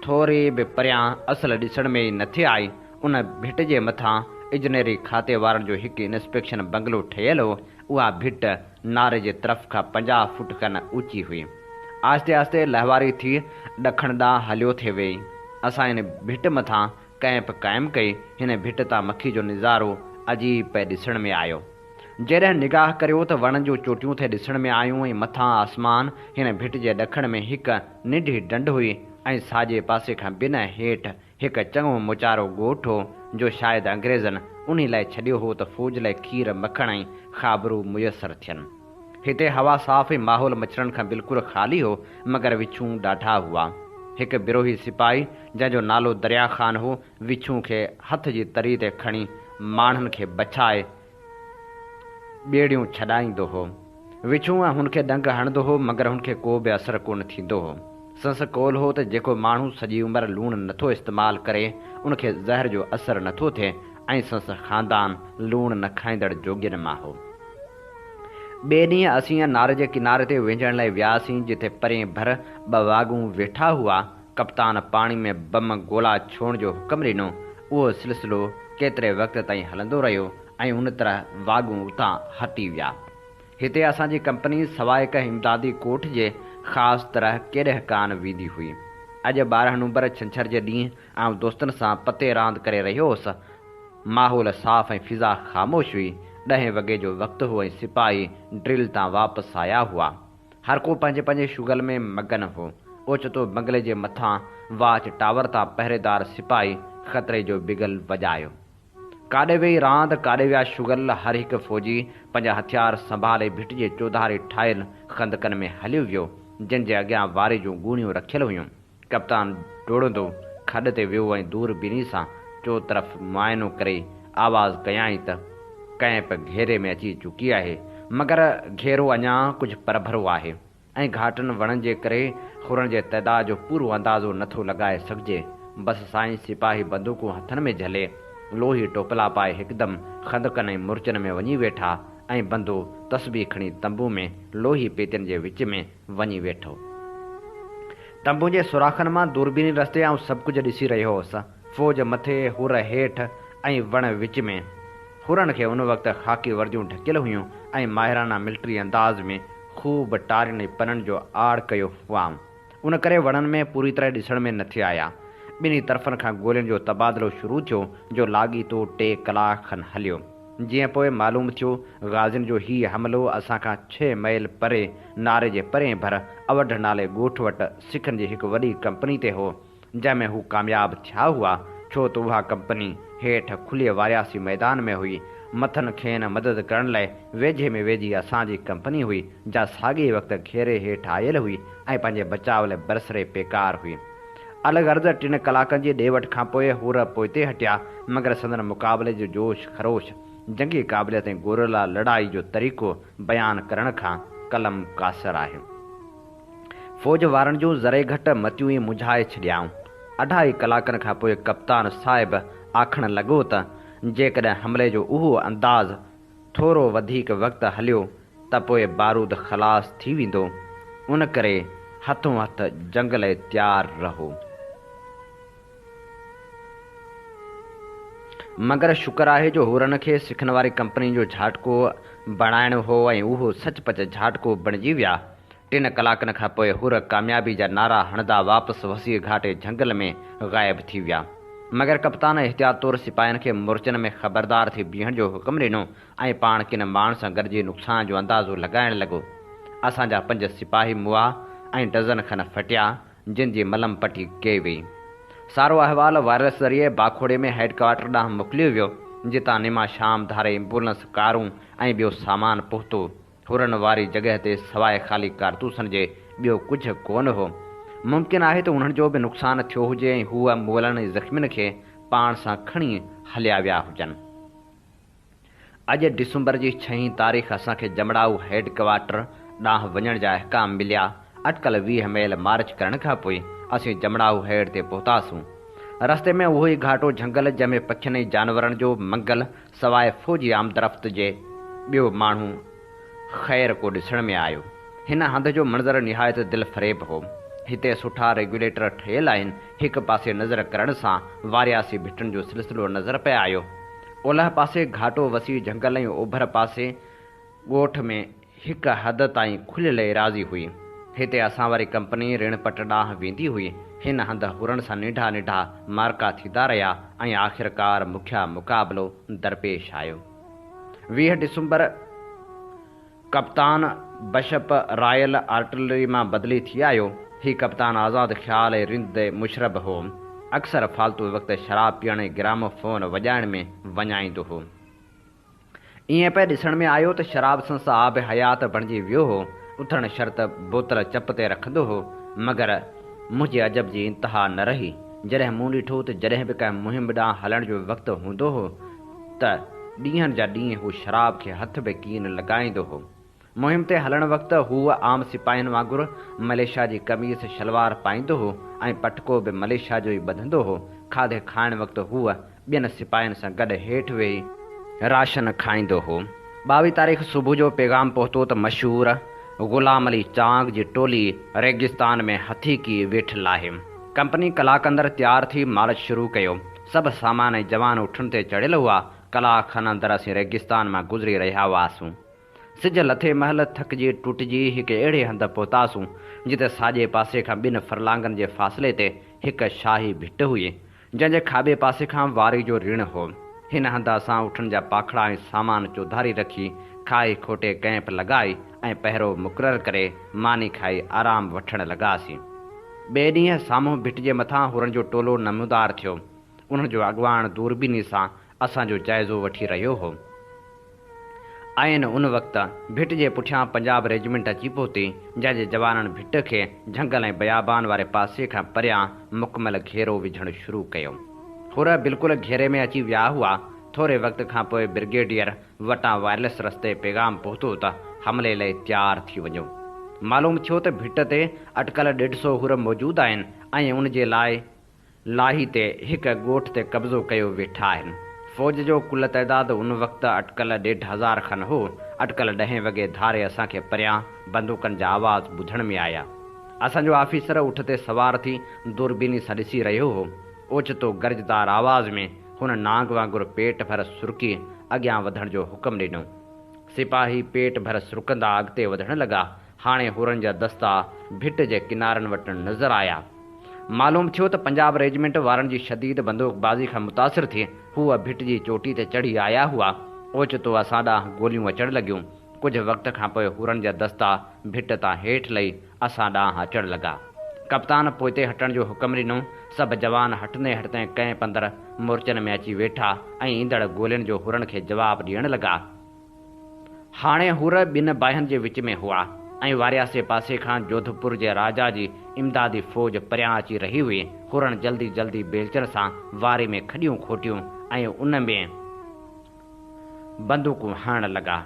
ٿوري به پريان اصل ڏسڻ ۾ ئي نٿي آئي. ان ڀٽ جي مٿان اجنيري کاتي وارن جو هڪ انسپيڪشن بنگلو ٺهيل هو. اها ڀٽ ناري جي طرف کان 50 فوٽ کن اوچي هئي. آهستي آهستي لهواري ٿي ڏکڻ ڏانهن هليو ٿي ويئي. اسان هن ڀٽ مٿان ڪئمپ قائم ڪئي. هن ڀٽ تان مکي جو نظارو عجيب پئي ڏسڻ ۾ آيو. جيڏانهن نگاهه ڪريو ته وڻن جون چوٽيون ٿي ڏسڻ ۾ آيون ۽ مٿان آسمان. هن ڀٽ جي ڏکڻ ۾ هڪ ننڍي ڍنڍ هئي ۽ ساڄي پاسي کان بنهه هيٺ هڪ چڱو موچارو ڳوٺ هو، جو شايد انگريزن انهي لاء ڇڏيو هو ته فوج لاء کير، مکڻ ۽ خابرو ميسر ٿين. هتي هوا صاف ۽ ماحول مڇرن کان بلڪل خالي هو، مگر وڇون ڏاڍا هئا. هڪ بروهي سپاهي، جنهن جو نالو دريا خان هو، وڇون کي هٿ جي تري تي کڻي ماڻهن کي بڇائي ٻيڙيون ڇڏائيندو هو. وڇون هن کي ڏنگ هڻندو هو، مگر هن کي ڪو به اثر ڪونه ٿيندو هو. سندس قول هو ته جيڪو ماڻهو سڄي عمر لوڻ نٿو استعمال ڪري، ان کي زهر جو اثر نٿو ٿئي ۽ سندس خاندان لوڻ نه کائيندڙ جوڳين مان هو. ٻئي ڏينهن اسين ناري جي ڪناري تي وهنجڻ لاء وياسين، جتي پرئين ڀر ٻه واڳون ويٺا هئا. ڪپتان پاڻي ۾ بم گولا ڇوڙڻ جو حڪم ڏنو. اهو سلسلو ڪيتري وقت تائين هلندو رهيو ۽ ان طرح واڳون اتان هٽي ويا. هتي اسان جي ڪمپني سواء ڪنهن امدادي ڪوٺ جي خاص طرح ڪيڏهن ڪانه ويندي هئي. اڄ 12 نومبر ڇنڇر جي ڏينهن آئون دوستن سان پتي راند ڪري رهيو هوس. ماحول صاف ۽ فضا خاموش هئي. ڏهين وڳي جو وقت هو ۽ سپاهي ڊرل تان واپس آيا هئا. هر ڪو پنهنجي پنهنجي شغل ۾ مگن هو. اوچتو بنگلي جي مٿان واچ ٽاور تان پهريدار سپاهي خطري جو بگل وڄايو. ڪاڏي ويئي راند، ڪاڏي ويا شغل، هر هڪ فوجي پنهنجا هٿيار سنڀالي ڀٽ جي چوڌاري ٺاهيل خندقن ۾ هليو ويو، جن جي اڳيان واري جون ڳوڻيون رکيل هيون. ڪپتان ڊوڙندو کڏ تي ويو ۽ دوربيني سان چوطرف معائنو ڪري آواز ڪيائين ته ڪئمپ گهيري ۾ اچي چڪي آهي، مگر گهيرو اڃا ڪجهه پرڀرو آهي ۽ گهاٽن وڻن جي ڪري حرن جي تعداد جو پورو اندازو نه ٿو لڳائي سگهجي. بس سائين سپاهي بندوقون هٿن ۾ جهلي، لوهي ٽوپلا پائي هڪدم خندقن ۽ مورچن ۾ وڃي ويٺا ۽ بندو تسبيح کڻي تنبو ۾ لوهي پيتين جي وچ ۾ وڃي ويٺو. تنبون جي سوراخن مان دوربيني رستي آئون سڀ ڪجهه ڏسي رهيو هوس. فوج مٿي، حر هيٺ ۽ وڻ وچ ۾. حرن کي ان وقت خاڪي ورديون ڍڪيل هيون ۽ ماهرانه ملٽري انداز ۾ خوب ٽارين ۽ پنن جو آڙ ڪيو هئائون. ان ڪري وڻن ۾ پوري طرح ڏسڻ ۾ نٿي آيا. ٻنهي طرفن کان گولين جو تبادلو شروع ٿيو جو لاڳيتو ٽي ڪلاڪ کن هليو. جيئن پوء معلوم ٿيو، غازين جو هيء حملو اسان کان ڇهه ميل پري ناري جي پرئين ڀر اوڍ نالي ڳوٺ وٽ سکن جي هڪ وڏي ڪمپني تي هو، جنهن ۾ هو ڪامياب ٿيا هئا، ڇو ته اها ڪمپني هيٺ کليء وارياسي ميدان ۾ هئي. مٿن کين مدد ڪرڻ لاء ويجهي ۾ ويجهي اسان جي ڪمپني هئي، جا ساڳئي وقت گهيري هيٺ آيل هئي ۽ پنهنجي بچاء لاء برسري پيڪار هئي. الغرض ٽن ڪلاڪن جي ڏي وٺ کان پوء حور پوئتي هٽيا، مگر سندن مقابلي جو جوش خروش، جنگي قابليت ۽ گوريلا لڙائي جو طريقو بيان ڪرڻ کان قلم قاصر آهي. فوج وارن جون ذري گهٽ متيون ئي منجهائي ڇڏيائون. اڍائي ڪلاڪن کان پوء ڪپتان صاحب آکڻ لڳو ته جيڪڏهن حملي جو اهو انداز ٿورو وڌيڪ وقت هليو ته پوء بارود خلاص ٿي ويندو، ان ڪري هٿون هٿ جنگ لئه تيار رهو. مگر شڪر آهي جو حورن کي سکن واري ڪمپني جو جهاٽڪو بڻائڻو هو ۽ اهو سچ پچ جهاٽڪو بڻجي ويا. ٽن ڪلاڪن کان پوء حر ڪاميابي جا نعرا هڻندا واپس وسيع گهاٽي جهنگل ۾ غائب ٿي ويا. مگر ڪپتان احتياط طور سپاهين کي مورچن ۾ خبردار ٿي بيهڻ جو حڪم ڏنو ۽ پاڻ ڪن ماڻهن سان گڏجي نقصان جو اندازو لڳائڻ لڳو. اسان جا پنج سپاهي مئا ۽ ڊزن کن ڦٽيا، جن جي ملم پٽي ڪئي وئي. سارو احوال وائرليس ذريعي باکوڙي ۾ هيڊ ڪوارٽر ڏانهن موڪليو ويو، جتان نما شام ڌاري ايمبولنس، ڪارون ۽ ٻيو سامان پهتو. حرن واري جڳهه تي سواء خالي ڪارتوسن جي ٻيو ڪجهه ڪونه هو. ممڪن آهي ته انهن جو به نقصان ٿيو هجي ۽ هو مئلن ۽ زخمين کي پاڻ سان کڻي هليا ويا هجن. اڄ ڊسمبر جي ڇهين تاريخ اسان کي جمڙائو هيڊ ڪوارٽر ڏانهن وڃڻ جا احڪام مليا. اٽڪل 20 ميل مارچ ڪرڻ کان پوء اسين جمڙائو هيڊ تي پهتاسون. رستي ۾ اهو ئي گهاٽو جهنگل جنهن ۾ پکين ۽ جانورن جو منگل سواء فوجي آمدرفت جي ٻيو ماڻهو خير ڪو ڏسڻ ۾ آيو. هن هنڌ جو منظر نهايت دلفريب هو. هتي سٺا ريگيوليٽر ٺهيل آهن. هڪ پاسي نظر ڪرڻ سان وارياسي ڀٽن جو سلسلو نظر پئي آيو. اولهه پاسي گهاٽو وسيع جهنگل ۽ اوڀر پاسي ڳوٺ ۾ هڪ حد تائين کليل ايراضي هئي. هتي اسان واري ڪمپني رڻ پٽ ڏانهن ويندي هئي. هن هنڌ حرن سان ننڍا ننڍا معرڪا ٿيندا رهيا ۽ آخرڪار مکيه مقابلو درپيش آيو. 20 ڊسمبر ڪپتان بشپ رائل آرٽلري مان بدلي ٿي آيو. هي ڪپتان آزاد خيال ۽ رند مشرب هو. اڪثر فالتو وقت شراب پيئڻ ۽ گراموفون وڄائڻ ۾ وڃائيندو هو. ائين پئي ڏسڻ ۾ آيو ته شراب سنس آب حيات بڻجي ويو هو. اٿڻ شرط بوتل چپ تي رکندو هو. مگر منهنجي عجب جي انتها نه رهي، جڏهن مون ڏٺو ته جڏهن به ڪنهن مهم ڏانهن هلڻ جو وقت هوندو هو ته ڏينهن جا ڏينهن هو شراب کي هٿ به ڪين لڳائيندو هو. مهم تي هلڻ وقت هو عام سپاهين وانگر مليشا جي قميص شلوار پائيندو هو ۽ پٽڪو به مليشا جو ئي ٻڌندو هو. کاڌي کائڻ وقت هو ٻين سپاهين سان گڏ هيٺ ويهي راشن کائيندو هو. ٻاويهه تاريخ صبح جو پيغام پهتو ته مشهور غلام علي چانگ جي ٽولي ريگستان ۾ هٿيڪي ويٺل آهي. ڪمپني ڪلاڪ اندر تيار ٿي مارچ شروع ڪيو. سڀ سامان ۽ جوان اٺن تي چڙهيل هئا. ڪلاڪ کن اندر اسين ريگستان مان گذري رهيا هئاسون. سج لٿي مهل ٿڪجي ٽٽجي هڪ اهڙي هنڌ پهتاسون، جتي ساڄي پاسي کان ٻن فرلانگن جي فاصلي تي هڪ شاهي ڀٽ هئي، جنهن جي کاٻي پاسي کان واري جو رڻ هو. هن هنڌ اسان اٺن جا پاکڙا ۽ سامان چوڌاري رکي، کاهي کوٽي ڪئمپ لڳائي ۽ پهرو مقرر ڪري ماني کائي آرام وٺڻ لڳاسين. ٻئي ڏينهن سامهون ڀٽ جي مٿان حرن جو ٽولو نمودار ٿيو. انهن جو اڳواڻ دوربيني سان اسان جو جائزو وٺي رهيو هو. عين ان وقت ڀٽ جي پٺيان پنجاب ريجمينٽ اچي پهتي، جنهن جي جوانن ڀٽ کي جهنگل ۽ بيابان واري پاسي کان پريان مڪمل گهيرو وجهڻ شروع ڪيو. حر بلڪل گهيري ۾ اچي ويا هئا. ٿوري وقت کان پوء برگيڊيئر وٽان وائرليس رستي پيغام پهتو ته حملي لئي تيار ٿي وڃو. معلوم ٿيو ته ڀٽ تي اٽڪل ڏيڍ سو حر موجود آهن ۽ ان جي لاء لاهي تي هڪ ڳوٺ تي قبضو ڪيو ويٺا آهن. فوج جو ڪل تعداد ان وقت اٽڪل ڏيڍ هزار کن هو. اٽڪل ڏهين وڳي ڌاري اسان کي پريان بندوقن جا آواز ٻڌڻ ۾ آيا. اسان جو آفيسر اٺ تي سوار ٿي دوربيني سان ڏسي رهيو هو. اوچتو گرجدار آواز ۾ هن نانگ وانگر پيٽ ڀر سرڪي اڳيان وڌڻ جو حڪم ڏنو. سپاهي پيٽ ڀر سرڪندا اڳتي وڌڻ لڳا. هاڻي حرن جا دستا ڀٽ جي ڪنارن وٽ نظر آيا. معلوم ٿيو ته پنجاب ريجمينٽ وارن جي شديد بندوقبازي کان متاثر ٿي هو ڀٽ جي چوٽي تي چڙهي آيا هئا. اوچتو اسان ڏانهن گوليون اچڻ لڳيون. ڪجهه وقت کان پوء حرن جا دستا ڀٽ تان هيٺ لهي اسان ڏانهن اچڻ لڳا. ڪپتان پوئتي هٽڻ جو حڪم ڏنو. سڀ جوان هٽندي هٽندي ڪئمپ اندر مورچن ۾ اچي ويٺا ۽ ايندڙ گولين جو حرن کي جواب ڏيڻ لڳا. هاڻي حر ٻن باهين جي وچ ۾ هئا ۽ وارياسي پاسي کان جوڌپور جي راجا جي امدادي فوج پريان اچي رهي هئي. حرن جلدي جلدي بيلچن سان واري ۾ کڏيون کوٽيون ۽ ان ۾ بندوقون هڻڻ لڳا.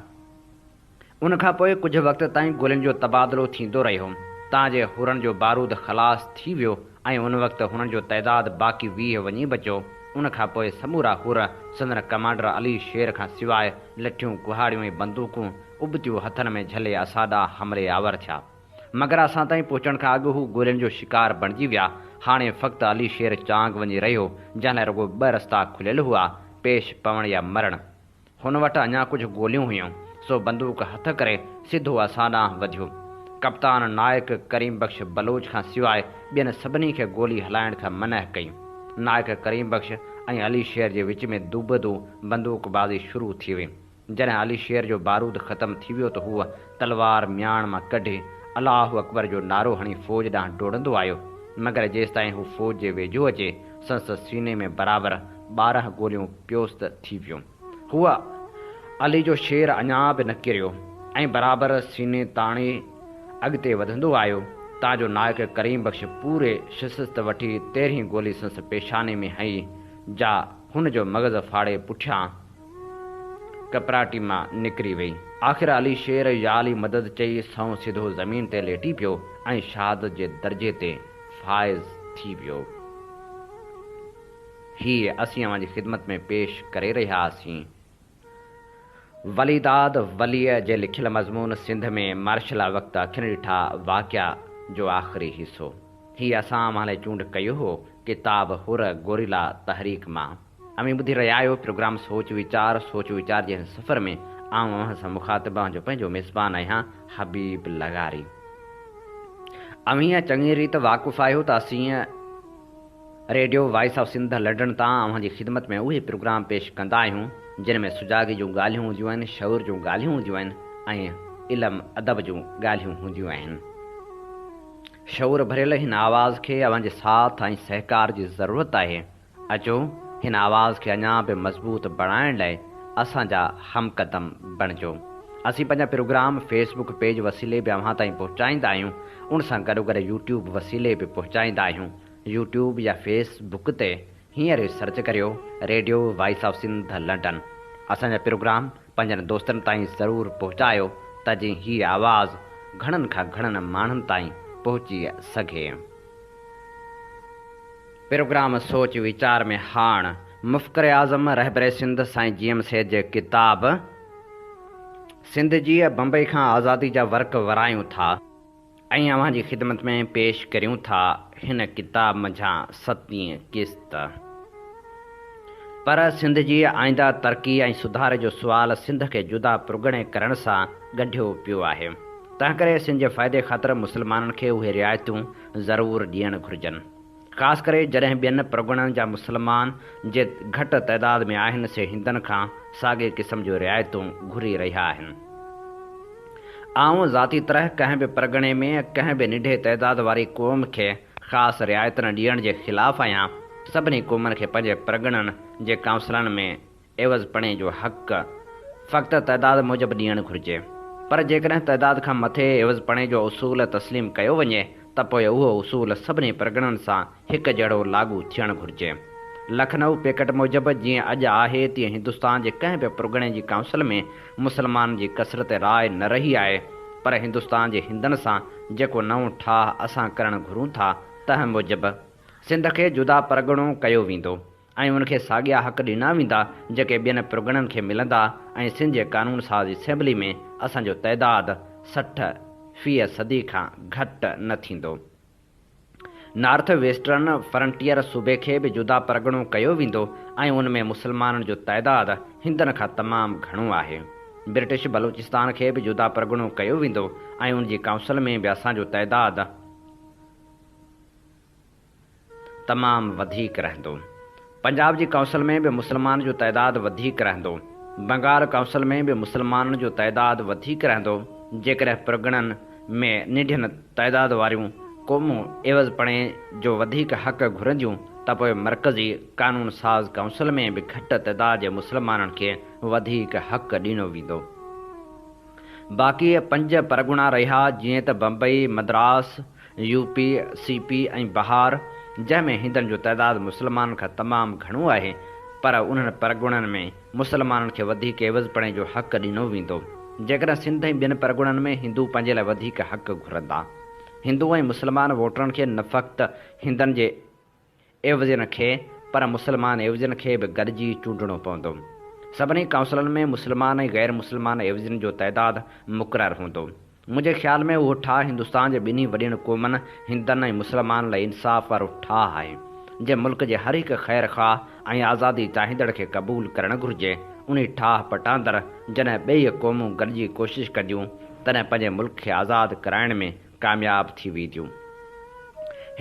ان کان پوء ڪجهه وقت تائين گولين جو تبادلو ٿيندو رهيو، تان جي حرن جو بارود خلاص ٿي ويو ۽ ان وقت هنن جو تعداد باقي 20 وڃي بچيو. ان کان پوء سمورا حر سندن ڪمانڊر علي شير کان سواء لٺيون، ڪهاڙيون ۽ بندوقون ابتيون هٿن ۾ جهلي اسان ڏانهن حملي آور ٿيا. مگر اسان تائين پهچڻ کان اڳ هو گولين جو شڪار بڻجي ويا. هاڻي فقط علي شير چانگ وڃي رهيو، جنهن لاء رڳو ٻه رستا کليل هئا، پيش پوڻ يا مرڻ. هن وٽ اڃا ڪجهه گوليون هيون، سو بندوق هٿ ڪري سڌو اسان ڏانهن وڌيو. ڪپتان نائڪ ڪريم بخش بلوچ کان سواء ٻين سڀني کي گولي هلائڻ کان منع ڪئي. نائڪ ڪريم بخش ۽ علي شير جي وچ ۾ دوبدو بندوق بازي شروع ٿي وئي. جڏهن علي شير جو بارود ختم ٿي ويو ته هو تلوار مياڻ مان ڪڍي الله اڪبر جو نعرو هڻي فوج ڏانهن ڊوڙندو آيو، مگر جيستائين هو فوج جي ويجهو اچي سندس سيني ۾ برابر 12 گوليون پيوست ٿي ويون. هو علي جو شير اڃا به نه ڪريو ۽ برابر سيني تاڻي اڳتي وڌندو آيو، تان جو نائڪ ڪريم بخش پوري شسست وٺي تيرهين گولي سندس پيشاني ۾ هنئي، جا هن جو مغز ڦاڙي پٺيان ڪپراٽي مان نڪري وئي. آخر علي شير يا علي مدد چئي سنئون سڌو زمين تي ليٽي پيو ۽ شهادت جي درجي تي فائز ٿي ويو. هيء اسين اوهان جي خدمت ۾ پيش ڪري رهيا آسين. وليداد وليء جي لکيل مضمون سنڌ ۾ مارشلا وقت اکين ڏٺا واقعا جو آخري حصو. هي اسان اوهان لاء چونڊ ڪيو هو ڪتاب حر گوريلا تحريڪ مان. اوهين ٻڌي رهيا آهيو پروگرام سوچ ويچار، سوچ ويچار جي هن سفر ۾ آئون اوهان سان مخاطب اوهان جو پنهنجو ميزبان آهيان حبيب لغاري. اوهين چڱي ريت واقف آهيو ته اسين radio voice of Sindh London تان اوهان جي خدمت ۾ اهي پروگرام پيش ڪندا آهيون جن ۾ سجاڳي جون ڳالهيون هونديون آهن، شعور جون ڳالهيون هونديون آهن ۽ علم ادب جون ڳالهيون هونديون آهن. شعور ڀريل هن آواز کي اوهان جي ساٿ ۽ سهڪار جي ضرورت آهي. اچو هن آواز کي اڃا به مضبوط بڻائڻ لاء اسان جا هم قدم بڻجو. اسين پنهنجا پروگرام فيس بڪ پيج وسيلي به اوهان تائين پهچائيندا آهيون ان سان گڏوگڏ يوٽيوب وسيلي به پهچائيندا آهيون. يوٽيوب يا فيس بڪ تي هينئر ئي سرچ ڪريو radio voice of Sindh London. اسان جا پروگرام پنهنجن دوستن تائين ضرور پهچايو ته جيئن هي آواز گهڻن کان گهڻن ماڻهن تائين پهچي سگهي. پروگرام سوچ ويچار ۾ هاڻ مفڪر اعظم رهبر سنڌ سائين جي ايم سيد جي ڪتاب سنڌ جي بمبئي کان آزادي جا ورق ورايون ٿا ۽ اوهان جي خدمت ۾ پيش ڪريون ٿا هن ڪتاب منجهان ستين قسط. پر سنڌ جي آئنده ترقي ۽ سڌاري جو سوال سنڌ کي جدا پرڳڻي ڪرڻ سان ڳنڍيو پيو آهي. تنهنڪري سنڌ جي فائدي خاطر مسلمانن کي اهي رعايتون ضرور ڏيڻ گهرجن. خاص ڪري جڏهن ٻين پرڳڻن جا مسلمان جي گهٽ تعداد ۾ آهن سي هندن کان ساڳئي قسم جون رعايتون گهري رهيا آهن. آئون ذاتي طرح ڪنهن به پرڳڻي ۾ ڪنهن به ننڍي تعداد واري قوم کي خاص رعايتن ڏيڻ جي خلاف آهيان. سڀني قومن کي پنهنجي پرڳڻن جي ڪائونسلن ۾ عيوض پڻي جو حق فقط تعداد موجب ڏيڻ گهرجي. پر جيڪڏهن تعداد کان مٿي عيوض پڻي جو اصول تسليم ڪيو وڃي ته پوء اهو اصول سڀني پرڳڻن سان هڪ جهڙو لاڳو ٿيڻ گهرجي. لکنؤ پيڪٽ موجب جيئن اڄ آهي تيئن هندستان جي ڪنهن به پرڳڻي جي ڪائونسل ۾ مسلمانن جي ڪثرت راء نه رهي آهي پر هندستان جي هندن سان جيڪو نئون ٺاهه اسان ڪرڻ گهرون ٿا تنهن موجب سنڌ کي جدا پرڳڻو ڪيو ويندو. ۽ ان کي ساڳيا حق ڏنا ويندا جيڪي ٻين پرڳڻن کي ملندا ۽ سنڌ جي قانون ساز اسيمبلي ۾ اسان جو تعداد 60 في صدي کان گهٽ نه ٿيندو. نارٿ ويسٽرن فرنٽيئر صوبي کي به جدا پرڳڻو ڪيو ويندو ۽ ان ۾ مسلمانن جو تعداد هندن کان تمام گهڻو آهي. برٽش بلوچستان کي به جدا پرڳڻو ڪيو ويندو ۽ ان جي ڪائونسل ۾ به اسان جو تعداد تمام وڌيڪ رهندو. پنجاب جي ڪائونسل ۾ به مسلمانن جو تعداد وڌيڪ رهندو. بنگال ڪائونسل ۾ به مسلمانن جو تعداد وڌيڪ رهندو. جيڪڏهن پرڳڻن ۾ ننڍين تعداد واريون قومون عيوض پڻي جو وڌيڪ حق گهرنديون ته پوء مرڪزي قانون ساز ڪائونسل ۾ به گهٽ تعداد جي مسلمانن کي وڌيڪ حق ڏنو ويندو. باقي پنج پرڳڻا رهيا جيئن ته Bombay, Madras, U P, C P ۽ Bihar, جنهن ۾ هندن جو تعداد مسلمانن کان تمام گهڻو آهي، پر انهن پرڳڻن ۾ مسلمانن کي وڌيڪ عيوضپڻي جو حق ڏنو ويندو. جيڪڏهن سنڌ ۽ ٻين پرڳڻن ۾ هندو پنهنجي لاء وڌيڪ حق گهرندا. هندو ۽ مسلمان ووٽرن کي نه فقط هندن جي عيوضين کي پر مسلمان عيوضين کي به گڏجي چونڊڻو پوندو. سڀني ڪائونسلن ۾ مسلمان ۽ غير مسلمان عيوضين جو تعداد مقرر هوندو. منهنجي خيال ۾ اهو ٺاهه هندستان جي ٻنهي وڏين قومن هندن ۽ مسلمانن لاء انصاف وارو ٺاهه آهي، جنهن ملڪ جي هر هڪ خير خواهه ۽ آزادي چاهيندڙ کي قبول ڪرڻ گهرجي. انهي ٺاهه پٽاندر جڏهن ٻئي قومون گڏجي ڪوشش ڪنديون، تڏهن پنهنجي ملڪ کي آزاد ڪرائڻ ۾ ڪامياب ٿي وينديون.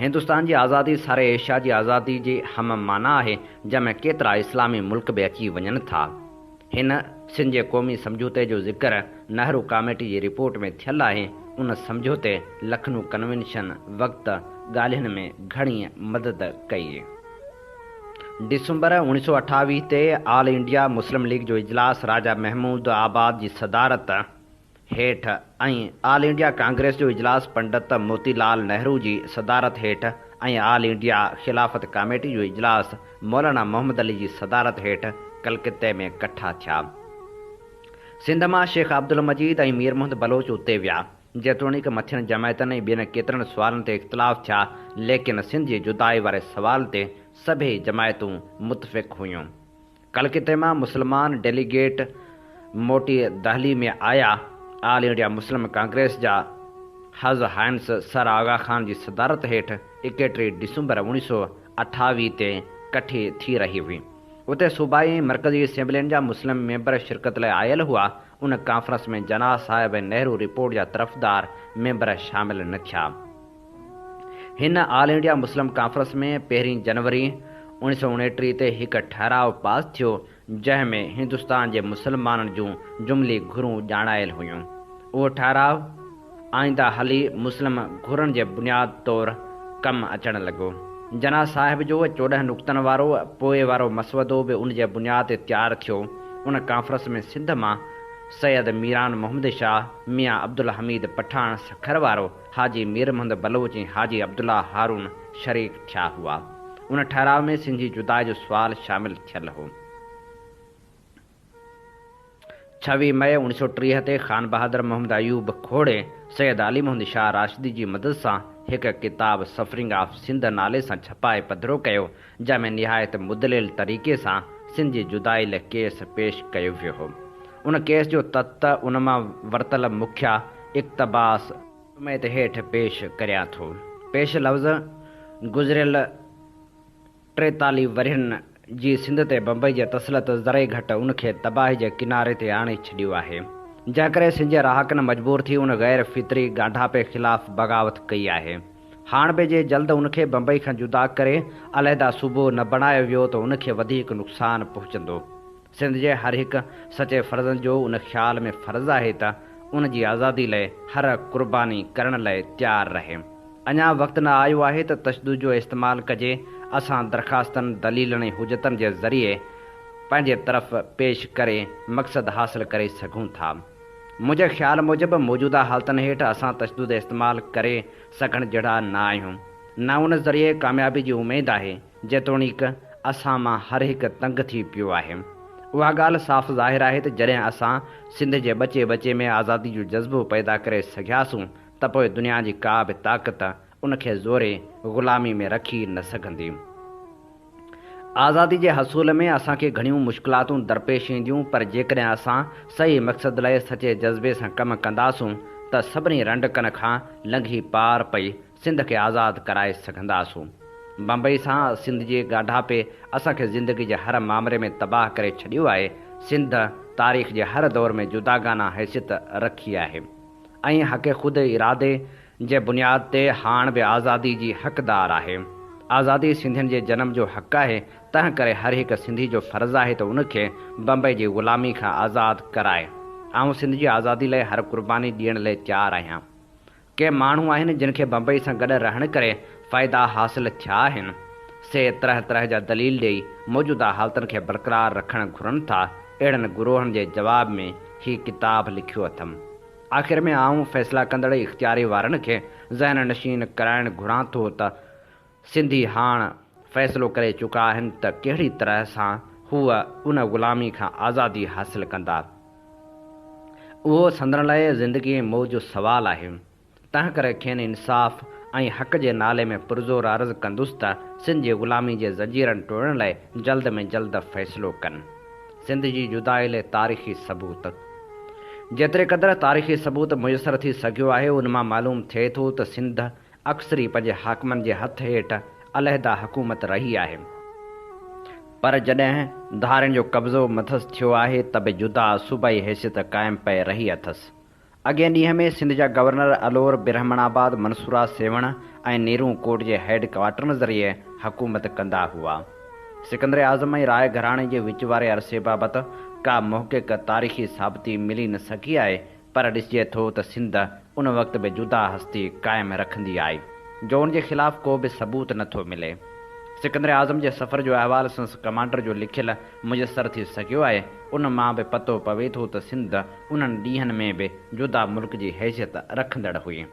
هندستان جي آزادي ساري ايشيا جي آزادي جي هم معنيٰ آهي، جنهن ۾ ڪيترا اسلامي ملڪ به اچي وڃن ٿا. هن سنڌ جي قومي سمجهوتي جو ذڪر نهرو ڪاميٽي جي رپورٽ ۾ ٿيل آهي، ان سمجهوتي لکنو ڪنوينشن وقت ڳالهين ۾ گهڻي مدد ڪئي. ڊسمبر 1928 تي آل انڊيا مسلم ليگ جو اجلاس راجا محمود آباد جي صدارت هيٺ ۽ آل انڊيا ڪانگريس جو اجلاس پنڊت موتي لال نهرو جي صدارت هيٺ ۽ آل انڊيا خلافت ڪاميٽي جو اجلاس مولانا محمد علي جي صدارت هيٺ ڪلڪتي ۾ ڪٺا ٿيا. سنڌ مان شيخ عبدالمجيد ۽ مير محمد بلوچ اتي ويا. جيتوڻيڪ مٿين جماعتن ۽ ٻين ڪيترن سوالن تي اختلاف ٿيا، ليڪن سنڌ جي جدائي واري سوال تي سڀيئي جماعتون متفق هيون. ڪلڪتي مان مسلمان ڊيليگيٽ موٽي دهلي ۾ آيا. آل انڊيا مسلم ڪانگريس جا his Heinz سر آغا خان جي صدارت هيٺ ايڪيٽريهه ڊسمبر 1928 تي ڪٺي ٿي رهي هئي. اتي صوبائي ۽ مرڪزي اسيمبلين جا مسلم ميمبر شرڪت لاء آيل هئا. ان ڪانفرنس ۾ جناح صاحب ۽ نهرو رپورٽ جا طرفدار ميمبر شامل نه ٿيا. هن آل انڊيا مسلم ڪانفرنس ۾ پهرين جنوري 1929 تي هڪ ٺهراء پاس ٿيو، جنهن ۾ هندستان جي مسلمانن جون جملي گهرون ڄاڻايل هيون. اهو ٺهراء آئنده هلي مسلم گهرن جي بنياد طور ڪم اچڻ لڳو. جناح صاحب جو 14 نقطن وارو پوء وارو مسودو به ان جي بنياد تي تيار ٿيو. ان ڪانفرنس ۾ سنڌ مان سيد ميران محمد شاهه، ميان عبدالحميد پٺاڻ سکر وارو، حاجي مير محمد بلوچ ۽ حاجي عبدالله هارون شريڪ ٿيا هئا. ان ٺهراء ۾ سنڌ جي جدائي جو سوال شامل ٿيل هو. 26 مئي 1930 تي خانبهادر محمد ايوب کوڙي سيد علي محمد شاهه راشدي جي مدد سان هڪ ڪتاب سفرنگ آف سنڌ نالي سان ڇپائي پڌرو ڪيو، جنهن ۾ نهايت مدلل طريقي سان سنڌ جي جدائي لئه ڪيس پيش ڪيو ويو هو. ان ڪيس جو تت ان مان ورتل مکيه اقتباس. سميت هيٺ پيش ڪريان ٿو. پيش لفظ گذريل 43 ورهين جي سنڌ تي بمبئي جي تسلط ذري گهٽ ان کي تباهي جي ڪناري تي آڻي ڇڏيو آهي. جنهن ڪري سنڌ جي رهاڪن مجبور ٿي ان غير فطري ڳانڍاپي خلاف بغاوت ڪئي آهي. هاڻ به جي جلد ان کي بمبئي کان جدا ڪري علحده صوبو نه بڻايو ويو ته ان کي وڌيڪ نقصان پهچندو. سنڌ جي هر هڪ سچي فرزند جو ان خيال ۾ فرض آهي ته ان جي آزادي لئه هر قرباني ڪرڻ لئه تيار رهي. اڃا وقت نه آيو آهي ته تشدد جو استعمال ڪجي، اسان درخواستن، دليلن ۽ حجتن جي ذريعي پنهنجي طرف پيش ڪري مقصد حاصل ڪري سگهون ٿا. منهنجي خيال موجب موجوده حالتن هيٺ اسان تشدد استعمال ڪري سگهڻ جهڙا نه آهيون، نه ان ذريعي ڪاميابي جي اميد آهي، جيتوڻيڪ اسان مان هر هڪ تنگ ٿي پيو آهي. اها ڳالهه صاف ظاهر آهي ته جڏهن اسان سنڌ جي ٻچي ٻچي ۾ آزادي جو جذبو پيدا ڪري سگهياسون ته پوء دنيا جي ڪا به طاقت ان کي زوري غلامي ۾ رکي نه سگهندي. آزادي جي حصول ۾ اسان کي گهڻيون مشڪلاتون درپيش اينديون پر جيڪڏهن اسان صحيح مقصد لئه سچي جذبي سان ڪم ڪنداسون ته سڀني رنڊڪن کان لنگهي پار پئي سنڌ کي آزاد ڪرائي سگهنداسون. بمبئي سان سنڌ جي ڳانڍاپي اسان کي زندگي جي هر مامري ۾ تباهه ڪري ڇڏيو آهي. سنڌ تاريخ جي هر دور ۾ جداگانه حيثيت رکي آهي ۽ حق خود ارادي جي بنياد تي هاڻ به آزادي جي حقدار آهي. آزادي سنڌين جي جنم جو حق آهي، تنهن ڪري هر هڪ سنڌي جو فرض آهي ته ان کي بمبئي جي غلامي کان آزاد ڪرائي. آئون سنڌ جي آزادي لئه هر قرباني ڏيڻ لئه تيار آهيان. ڪي ماڻهو آهن جن کي بمبئي سان گڏ رهڻ ڪري فائدا حاصل ٿيا آهن، سي طرح طرح جا دليل ڏيئي موجوده حالتن کي برقرار رکڻ گهرن ٿا، اهڙن گروهن جي جواب ۾ هي ڪتاب لکيو اٿم. آخر ۾ آئون فيصلا ڪندڙ اختياري وارن کي ذهن نشين ڪرائڻ گهران ٿو ته سنڌي هاڻ فيصلو ڪري چڪا آهن ته ڪهڙي طرح سان هو ان غلامي کان آزادي حاصل ڪندا. اهو سندن لاء زندگي ۽ موت جو سوال آهي. تنهن ڪري کين انصاف ۽ حق جي نالي ۾ پرزور عرض ڪندس ته سنڌ جي غلامي جي زنجيرن ٽوڙڻ لاء جلد ۾ جلد فيصلو ڪن. سنڌ جي جدائي لاء تاريخي ثبوت. جيتري قدر تاريخي ثبوت ميسر ٿي سگهيو آهي، ان مان معلوم ٿئي ٿو ته سنڌ اڪثري پنهنجي حاڪمن جي هٿ هيٺ علحده حڪومت رهي آهي. پر جڏهن ڌارين جو قبضو مٿس ٿيو آهي ته به جدا صوبائي حيثيت قائم پئي رهي اٿس. اڳئين ڏينهن ۾ سنڌ جا گورنر الور، برهمڻ آباد، منصوره، سيوهڻ ۽ نيرون ڪوٽ جي هيڊ ڪوارٽرن ذريعي حڪومت ڪندا هئا. سڪندر اعظم ۽ راء گهراڻي جي وچ واري عرصي بابت ڪا محقق تاريخي ثابتي ملي نه سگهي آهي پر ڏسجي ٿو ته سنڌ ان وقت به جدا هستي قائم رکندي آئي، جو ان جي خلاف ڪو به ثبوت نه ٿو ملي. سڪندر اعظم جي سفر جو احوال سندس ڪمانڊر جو لکيل ميسر ٿي سگهيو آهي، ان مان به پتو پوي ٿو ته سنڌ انهن ڏينهن ۾ به جدا ملڪ جي حيثيت رکندڙ هئي.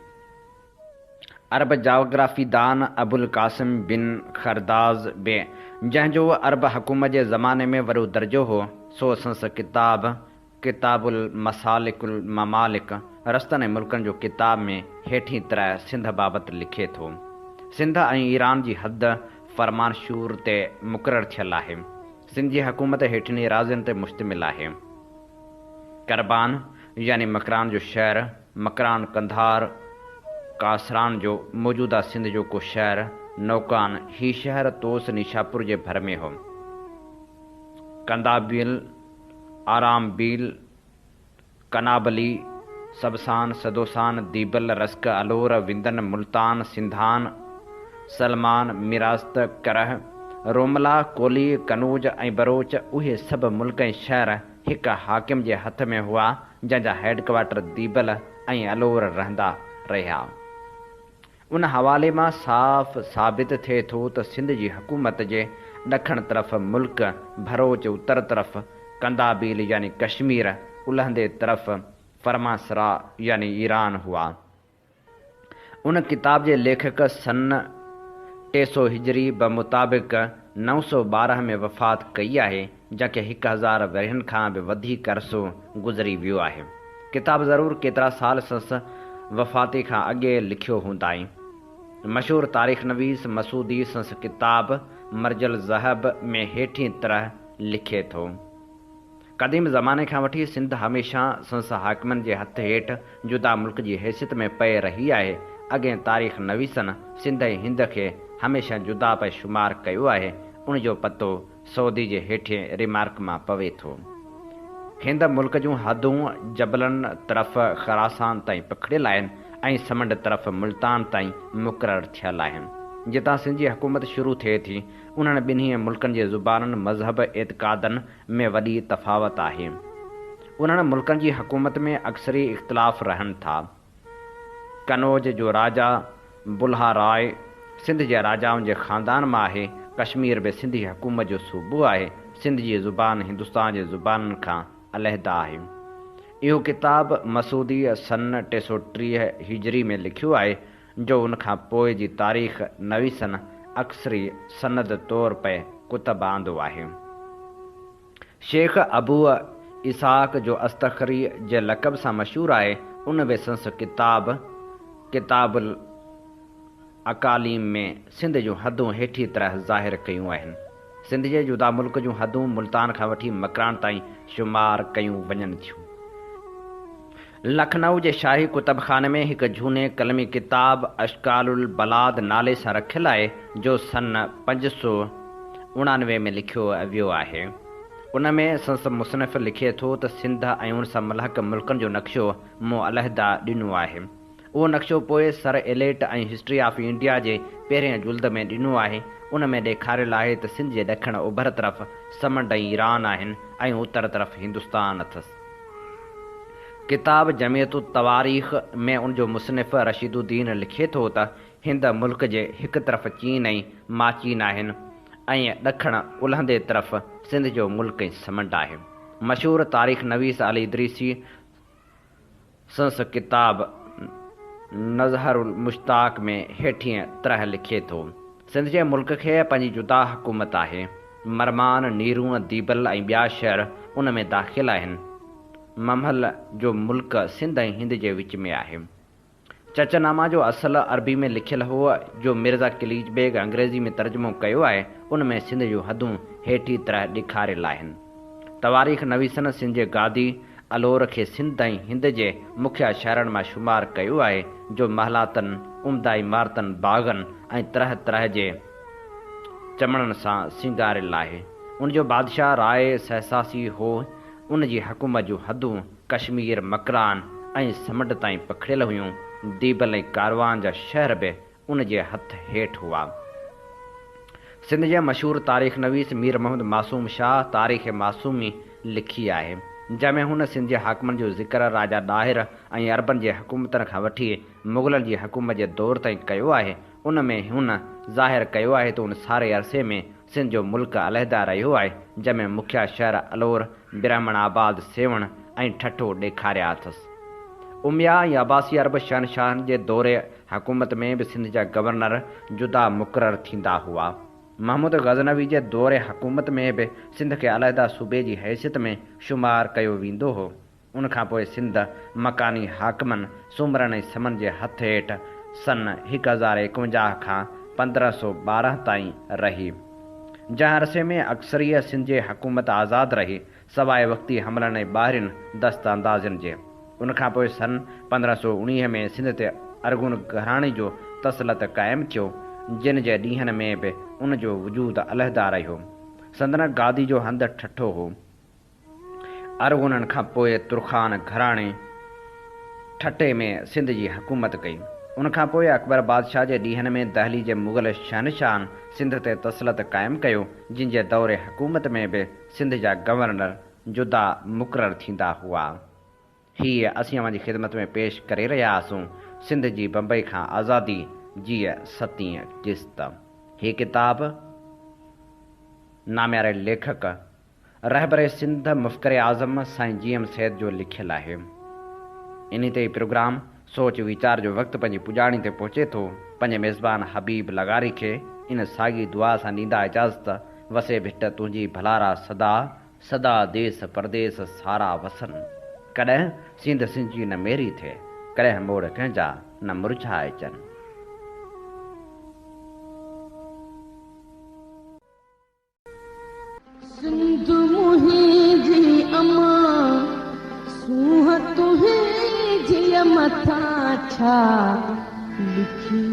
عرب جاگرافيدان ابوالقاسم بن خرداز به، جنهن جو عرب حڪومت جي زماني ۾ وڏو درجو هو، سو سندس ڪتاب ڪتاب المسالڪ الممالڪ، رستن ۽ ملڪن جو ڪتاب، ۾ هيٺين طرح سنڌ بابت لکي ٿو. سنڌ ۽ ايران جي حد فرمانشور تي مقرر ٿيل آهي. سنڌ جي حڪومت هيٺين ايراضين تي مشتمل آهي. ڪربان يعني مڪران جو شهر، مڪران قنڌار، ڪاسران جو موجوده سنڌ جو ڪو شهر، نوڪان، هي شهر طوس نيشاپور جي ڀر ۾ هو. قندابيل، آرام بيل، قنابلي، سبسان، سدوسان، ديبل، رسڪ، الور، وندن، ملتان، سنڌان، سلمان، ميراست، ڪره، روملا، ڪولي، قنوج ۽ بروچ اهي سڀ ملڪ ۽ شهر هڪ حاڪم جي هٿ ۾ هئا، جنهن جا هيڊ ڪوارٽر ديبل ۽ الور رهندا رهيا. ان حوالي مان صاف ثابت ٿئي ٿو ته سنڌ جي حڪومت جي ڏکڻ طرف ملڪ ڀروچ اتر طرف قندابيل يعني ڪشمير، الهندي طرف فرمانسرا يعني ايران هئا. ان ڪتاب جي ليکڪ سن 300 هجري بمطابق 912 ۾ وفات ڪئي آهي، جنهن کي 1000 ورهين کان به وڌيڪ عرصو گذري ويو آهي. ڪتاب ضرور ڪيترا سال سنس وفاتي کان اڳي لکيو هوندائين. مشهور تاريخ نويس مسعودي سنس ڪتاب مرج الذهب ۾ هيٺين طرح لکي ٿو. قديم زماني کان وٺي سنڌ هميشه سنس حاڪمن جي هٿ هيٺ جدا ملڪ جي حيثيت ۾ پئي رهي آهي. اڳين تاريخ نويسن سنڌ ۽ هند کي هميشه جدا پئي شمار ڪيو آهي. ان جو پتو سعودي جي هيٺين ريمارڪ مان پوي ٿو. هند ملڪ جون حدون جبلن طرف خراسان تائين پکڙيل آهن ۽ سمنڊ طرف ملتان تائين مقرر ٿيل آهن. جتان سنڌ جي حڪومت شروع ٿئي ٿي. انهن ٻنهي ملڪن جي زبانن، مذهب، اعتقادن ۾ وڏي تفاوت آهي. انهن ملڪن جي حڪومت ۾ اڪثري اختلاف رهن ٿا. قنوج جو راجا بلها راء سنڌ جي راجائن جي خاندان مان آهي. ڪشمير به سنڌي حڪومت جو صوبو آهي. سنڌ جي زبان هندستان جي زبانن کان علحده آهي. اهو ڪتاب مسعودي سن 330 هجري ۾ لکيو آهي. جو ان کان پوء جي تاريخ نويسن اڪثري سند طور پئي ڪتب آندو آهي. شيخ ابو اسحاق جو اصطخري جي لقب سان مشهور آهي، ان به سنس ڪتاب ڪتاب الاقاليم ۾ سنڌ جون حدون هيٺين طرح ظاهر ڪيون آهن. سنڌ جي جدا ملڪ جون حدون ملتان کان وٺي مڪران تائين شمار ڪيون وڃن ٿيون. لکنؤ جي شاهي ڪتب خاني ۾ هڪ جهوني قلمي ڪتاب اشڪال البلاد نالي سان رکيل آهي، جو سن 589 ۾ لکيو ويو آهي. ان ۾ سنس مصنف لکي ٿو ته سنڌ ۽ ان سان ملحق ملڪن جو نقشو مون علحده ڏنو آهي. اهو نقشو پوء sir Elliot ۽ history of India جي پهرئين جلد ۾ ڏنو آهي. ان ۾ ڏيکاريل آهي ته سنڌ جي ڏکڻ اوڀر طرف سمنڊ ۽ ايران آهن ۽ اتر طرف هندستان اٿس. ڪتاب جمعيت التواريخ ۾ ان جو مصنف رشيد الدين لکي ٿو ته هند ملڪ جي هڪ طرف چين ۽ ماچين آهن ۽ ڏکڻ الهندي طرف سنڌ جو ملڪ ۽ سمنڊ آهي. مشهور تاريخ نويس علي ادريسي سنس ڪتاب نظهر المشتاق ۾ هيٺينء طرح لکي ٿو، سنڌ جي ملڪ کي پنهنجي جدا حڪومت آهي. مرمان، نيرون، ديبل ۽ ٻيا شهر ان ۾ داخل آهن. ممهل جو ملڪ سنڌ ۽ هند جي وچ ۾ آهي. چچ نامه جو اصل عربي ۾ لکيل هو، جو مرزا قليچ بيگ انگريزي ۾ ترجمو ڪيو آهي، ان ۾ سنڌ جون حدون هيٺين طرح ڏيکاريل آهن. تواريخ نويسن سنڌ جي گادي الور کي سنڌ ۽ هند جي مکيه شهرن مان شمار ڪيو آهي، جو محلاتن، عمده عمارتن، باغن ۽ طرح طرح جي چمڙن سان سينگاريل آهي. ان جو بادشاهه راء سهساسي هو، ان جي حڪومت جون حدون ڪشمير، مڪران ۽ سمنڊ تائين پکڙيل هيون. ديبل ۽ ڪاروان جا شهر به ان جي هٿ هيٺ هئا. سنڌ جي مشهور تاريخ نويس مير محمد معصوم شاهه تاريخ معصومي لکي آهي، جنهن ۾ هن سنڌ جي حاڪمن جو ذڪر راجا ڏاهر ۽ عربن جي حڪومتن کان وٺي مغلن جي حڪومت جي دور تائين ڪيو آهي. ان ۾ هن ظاهر ڪيو آهي ته ان ساري عرصي ۾ سنڌ جو ملڪ علحده رهيو آهي، جنهن ۾ مکيه شهر الور، برهمڻ آباد، سيوهڻ ۽ ٺٽو ڏيکاريا اٿس. اميه ۽ عباسي عرب شهنشاهن جي دور حڪومت ۾ به سنڌ جا گورنر جدا مقرر ٿيندا هئا. محمود غزنوي جي دور حڪومت ۾ به سنڌ کي علحده صوبي جي حيثيت ۾ شمار ڪيو ويندو هو. ان کان پوء سنڌ مڪاني حاڪمن سومرن ۽ سمن جي هٿ هيٺ سن 1051 کان 1512 تائين رهي. جنهن عرصي ۾ اڪثريء سنڌ جي حڪومت آزاد رهي، سواء وقتي حملن ۽ ٻاهرين دست اندازين جي. ان کان پوء سن 1519 ۾ سنڌ تي ارغون گهراڻي جو تسلط قائم ٿيو، جن جي ڏينهن ۾ به ان جو وجود علحده رهيو. سندن گادي جو هنڌ ٺٽو هو. ارغونن کان پوء ترخان گهراڻي ٺٽي ۾ سنڌ جي حڪومت ڪئي. ان کان پوء اڪبر بادشاهه جي ڏينهن ۾ دهلي جي مغل شهنشاهن سنڌ تي تسلط قائم ڪيو، جن جي دور حڪومت ۾ به سنڌ جا گورنر جدا مقرر ٿيندا هئا. هيء اسين اوهان جي خدمت ۾ پيش ڪري رهيا آسون سنڌ جي بمبئي کان آزادي جيء ستين قسط. هي ڪتاب نامياري ليکڪ. رهبر سنڌ مفڪر اعظم سائين جي ايم سيد جو لکيل آهي. انهي تي هي پروگرام سوچ ويچار جو وقت پنهنجي پڄاڻي تي پهچي ٿو. پنهنجي ميزبان حبيب لغاري کي ان ساڳي دعا سان ڏيندا اجازت، وسي ڀٽ تنهنجي ڀلارا سدا، سدا ديس پرديس سارا وسن. ڪڏهن سينڌ سنجي نه ميري ٿئي، ڪڏهن موڙ ڪنهن جا نه مرجهائجن. سنڌ منهنجي امان، سونهن تنهنجيء مٿان ڇا لکي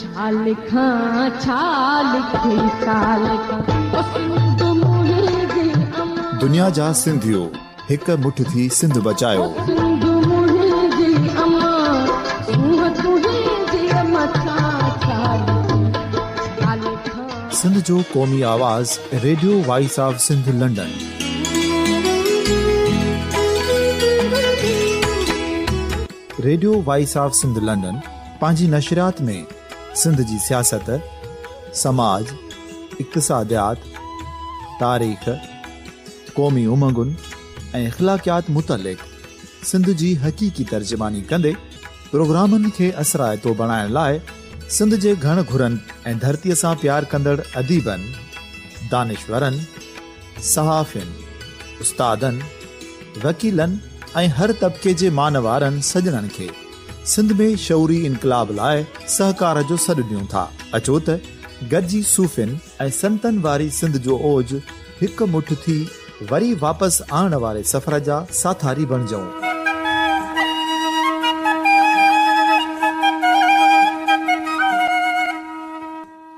ڇا لکان ڇا لکي ڇا لکان او سنڌ منهنجي امان. دنيا جا سنڌيو هڪ مٺ ٿي سنڌ بچايو. او سنڌ منهنجي امان، سونهن تنهنجيء مٿان ڇا لکي ڇا لکان. سنڌ جو قومي آواز radio voice of Sindh London. Radio voice of Sindh London پنهنجي نشريات ۾ سنڌ جي سياست، سماج، اقتصاديات، تاريخ، قومي امنگن ۽ اخلاقيات متعلق سنڌ جي حقيقي ترجماني ڪندي پروگرامن کي اثرائتو بڻائڻ لاء سنڌ جي گهڻ گهرن ۽ ڌرتيء سان پيار ڪندڙ اديبن، دانشورن، صحافين، استادن، وڪيلن ۽ هر طبقي جي مان وارن سڄڻن کي سنڌ ۾ شعوري انقلاب لاء سهڪار جو سڏ ڏيون ٿا. اچو ته گڏجي صوفين ۽ سنتن واري سنڌ جو اوج هڪ مٺ ٿي وري واپس آڻڻ واري سفر جا ساٿاري بڻجون.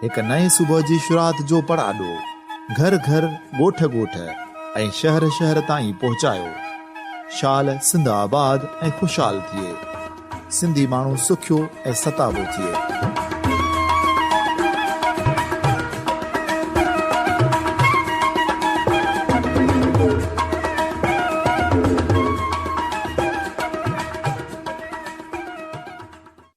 هڪ نئين صبح جي شروعات جو پڙاڏو گهر گهر، ڳوٺ ڳوٺ ۽ شهر شهر تائين پهچايو. شال سنڌ آباد ۽ خوشحال ٿئي. سنڌي ماڻهو سکيو ۽ ستابو ٿئي.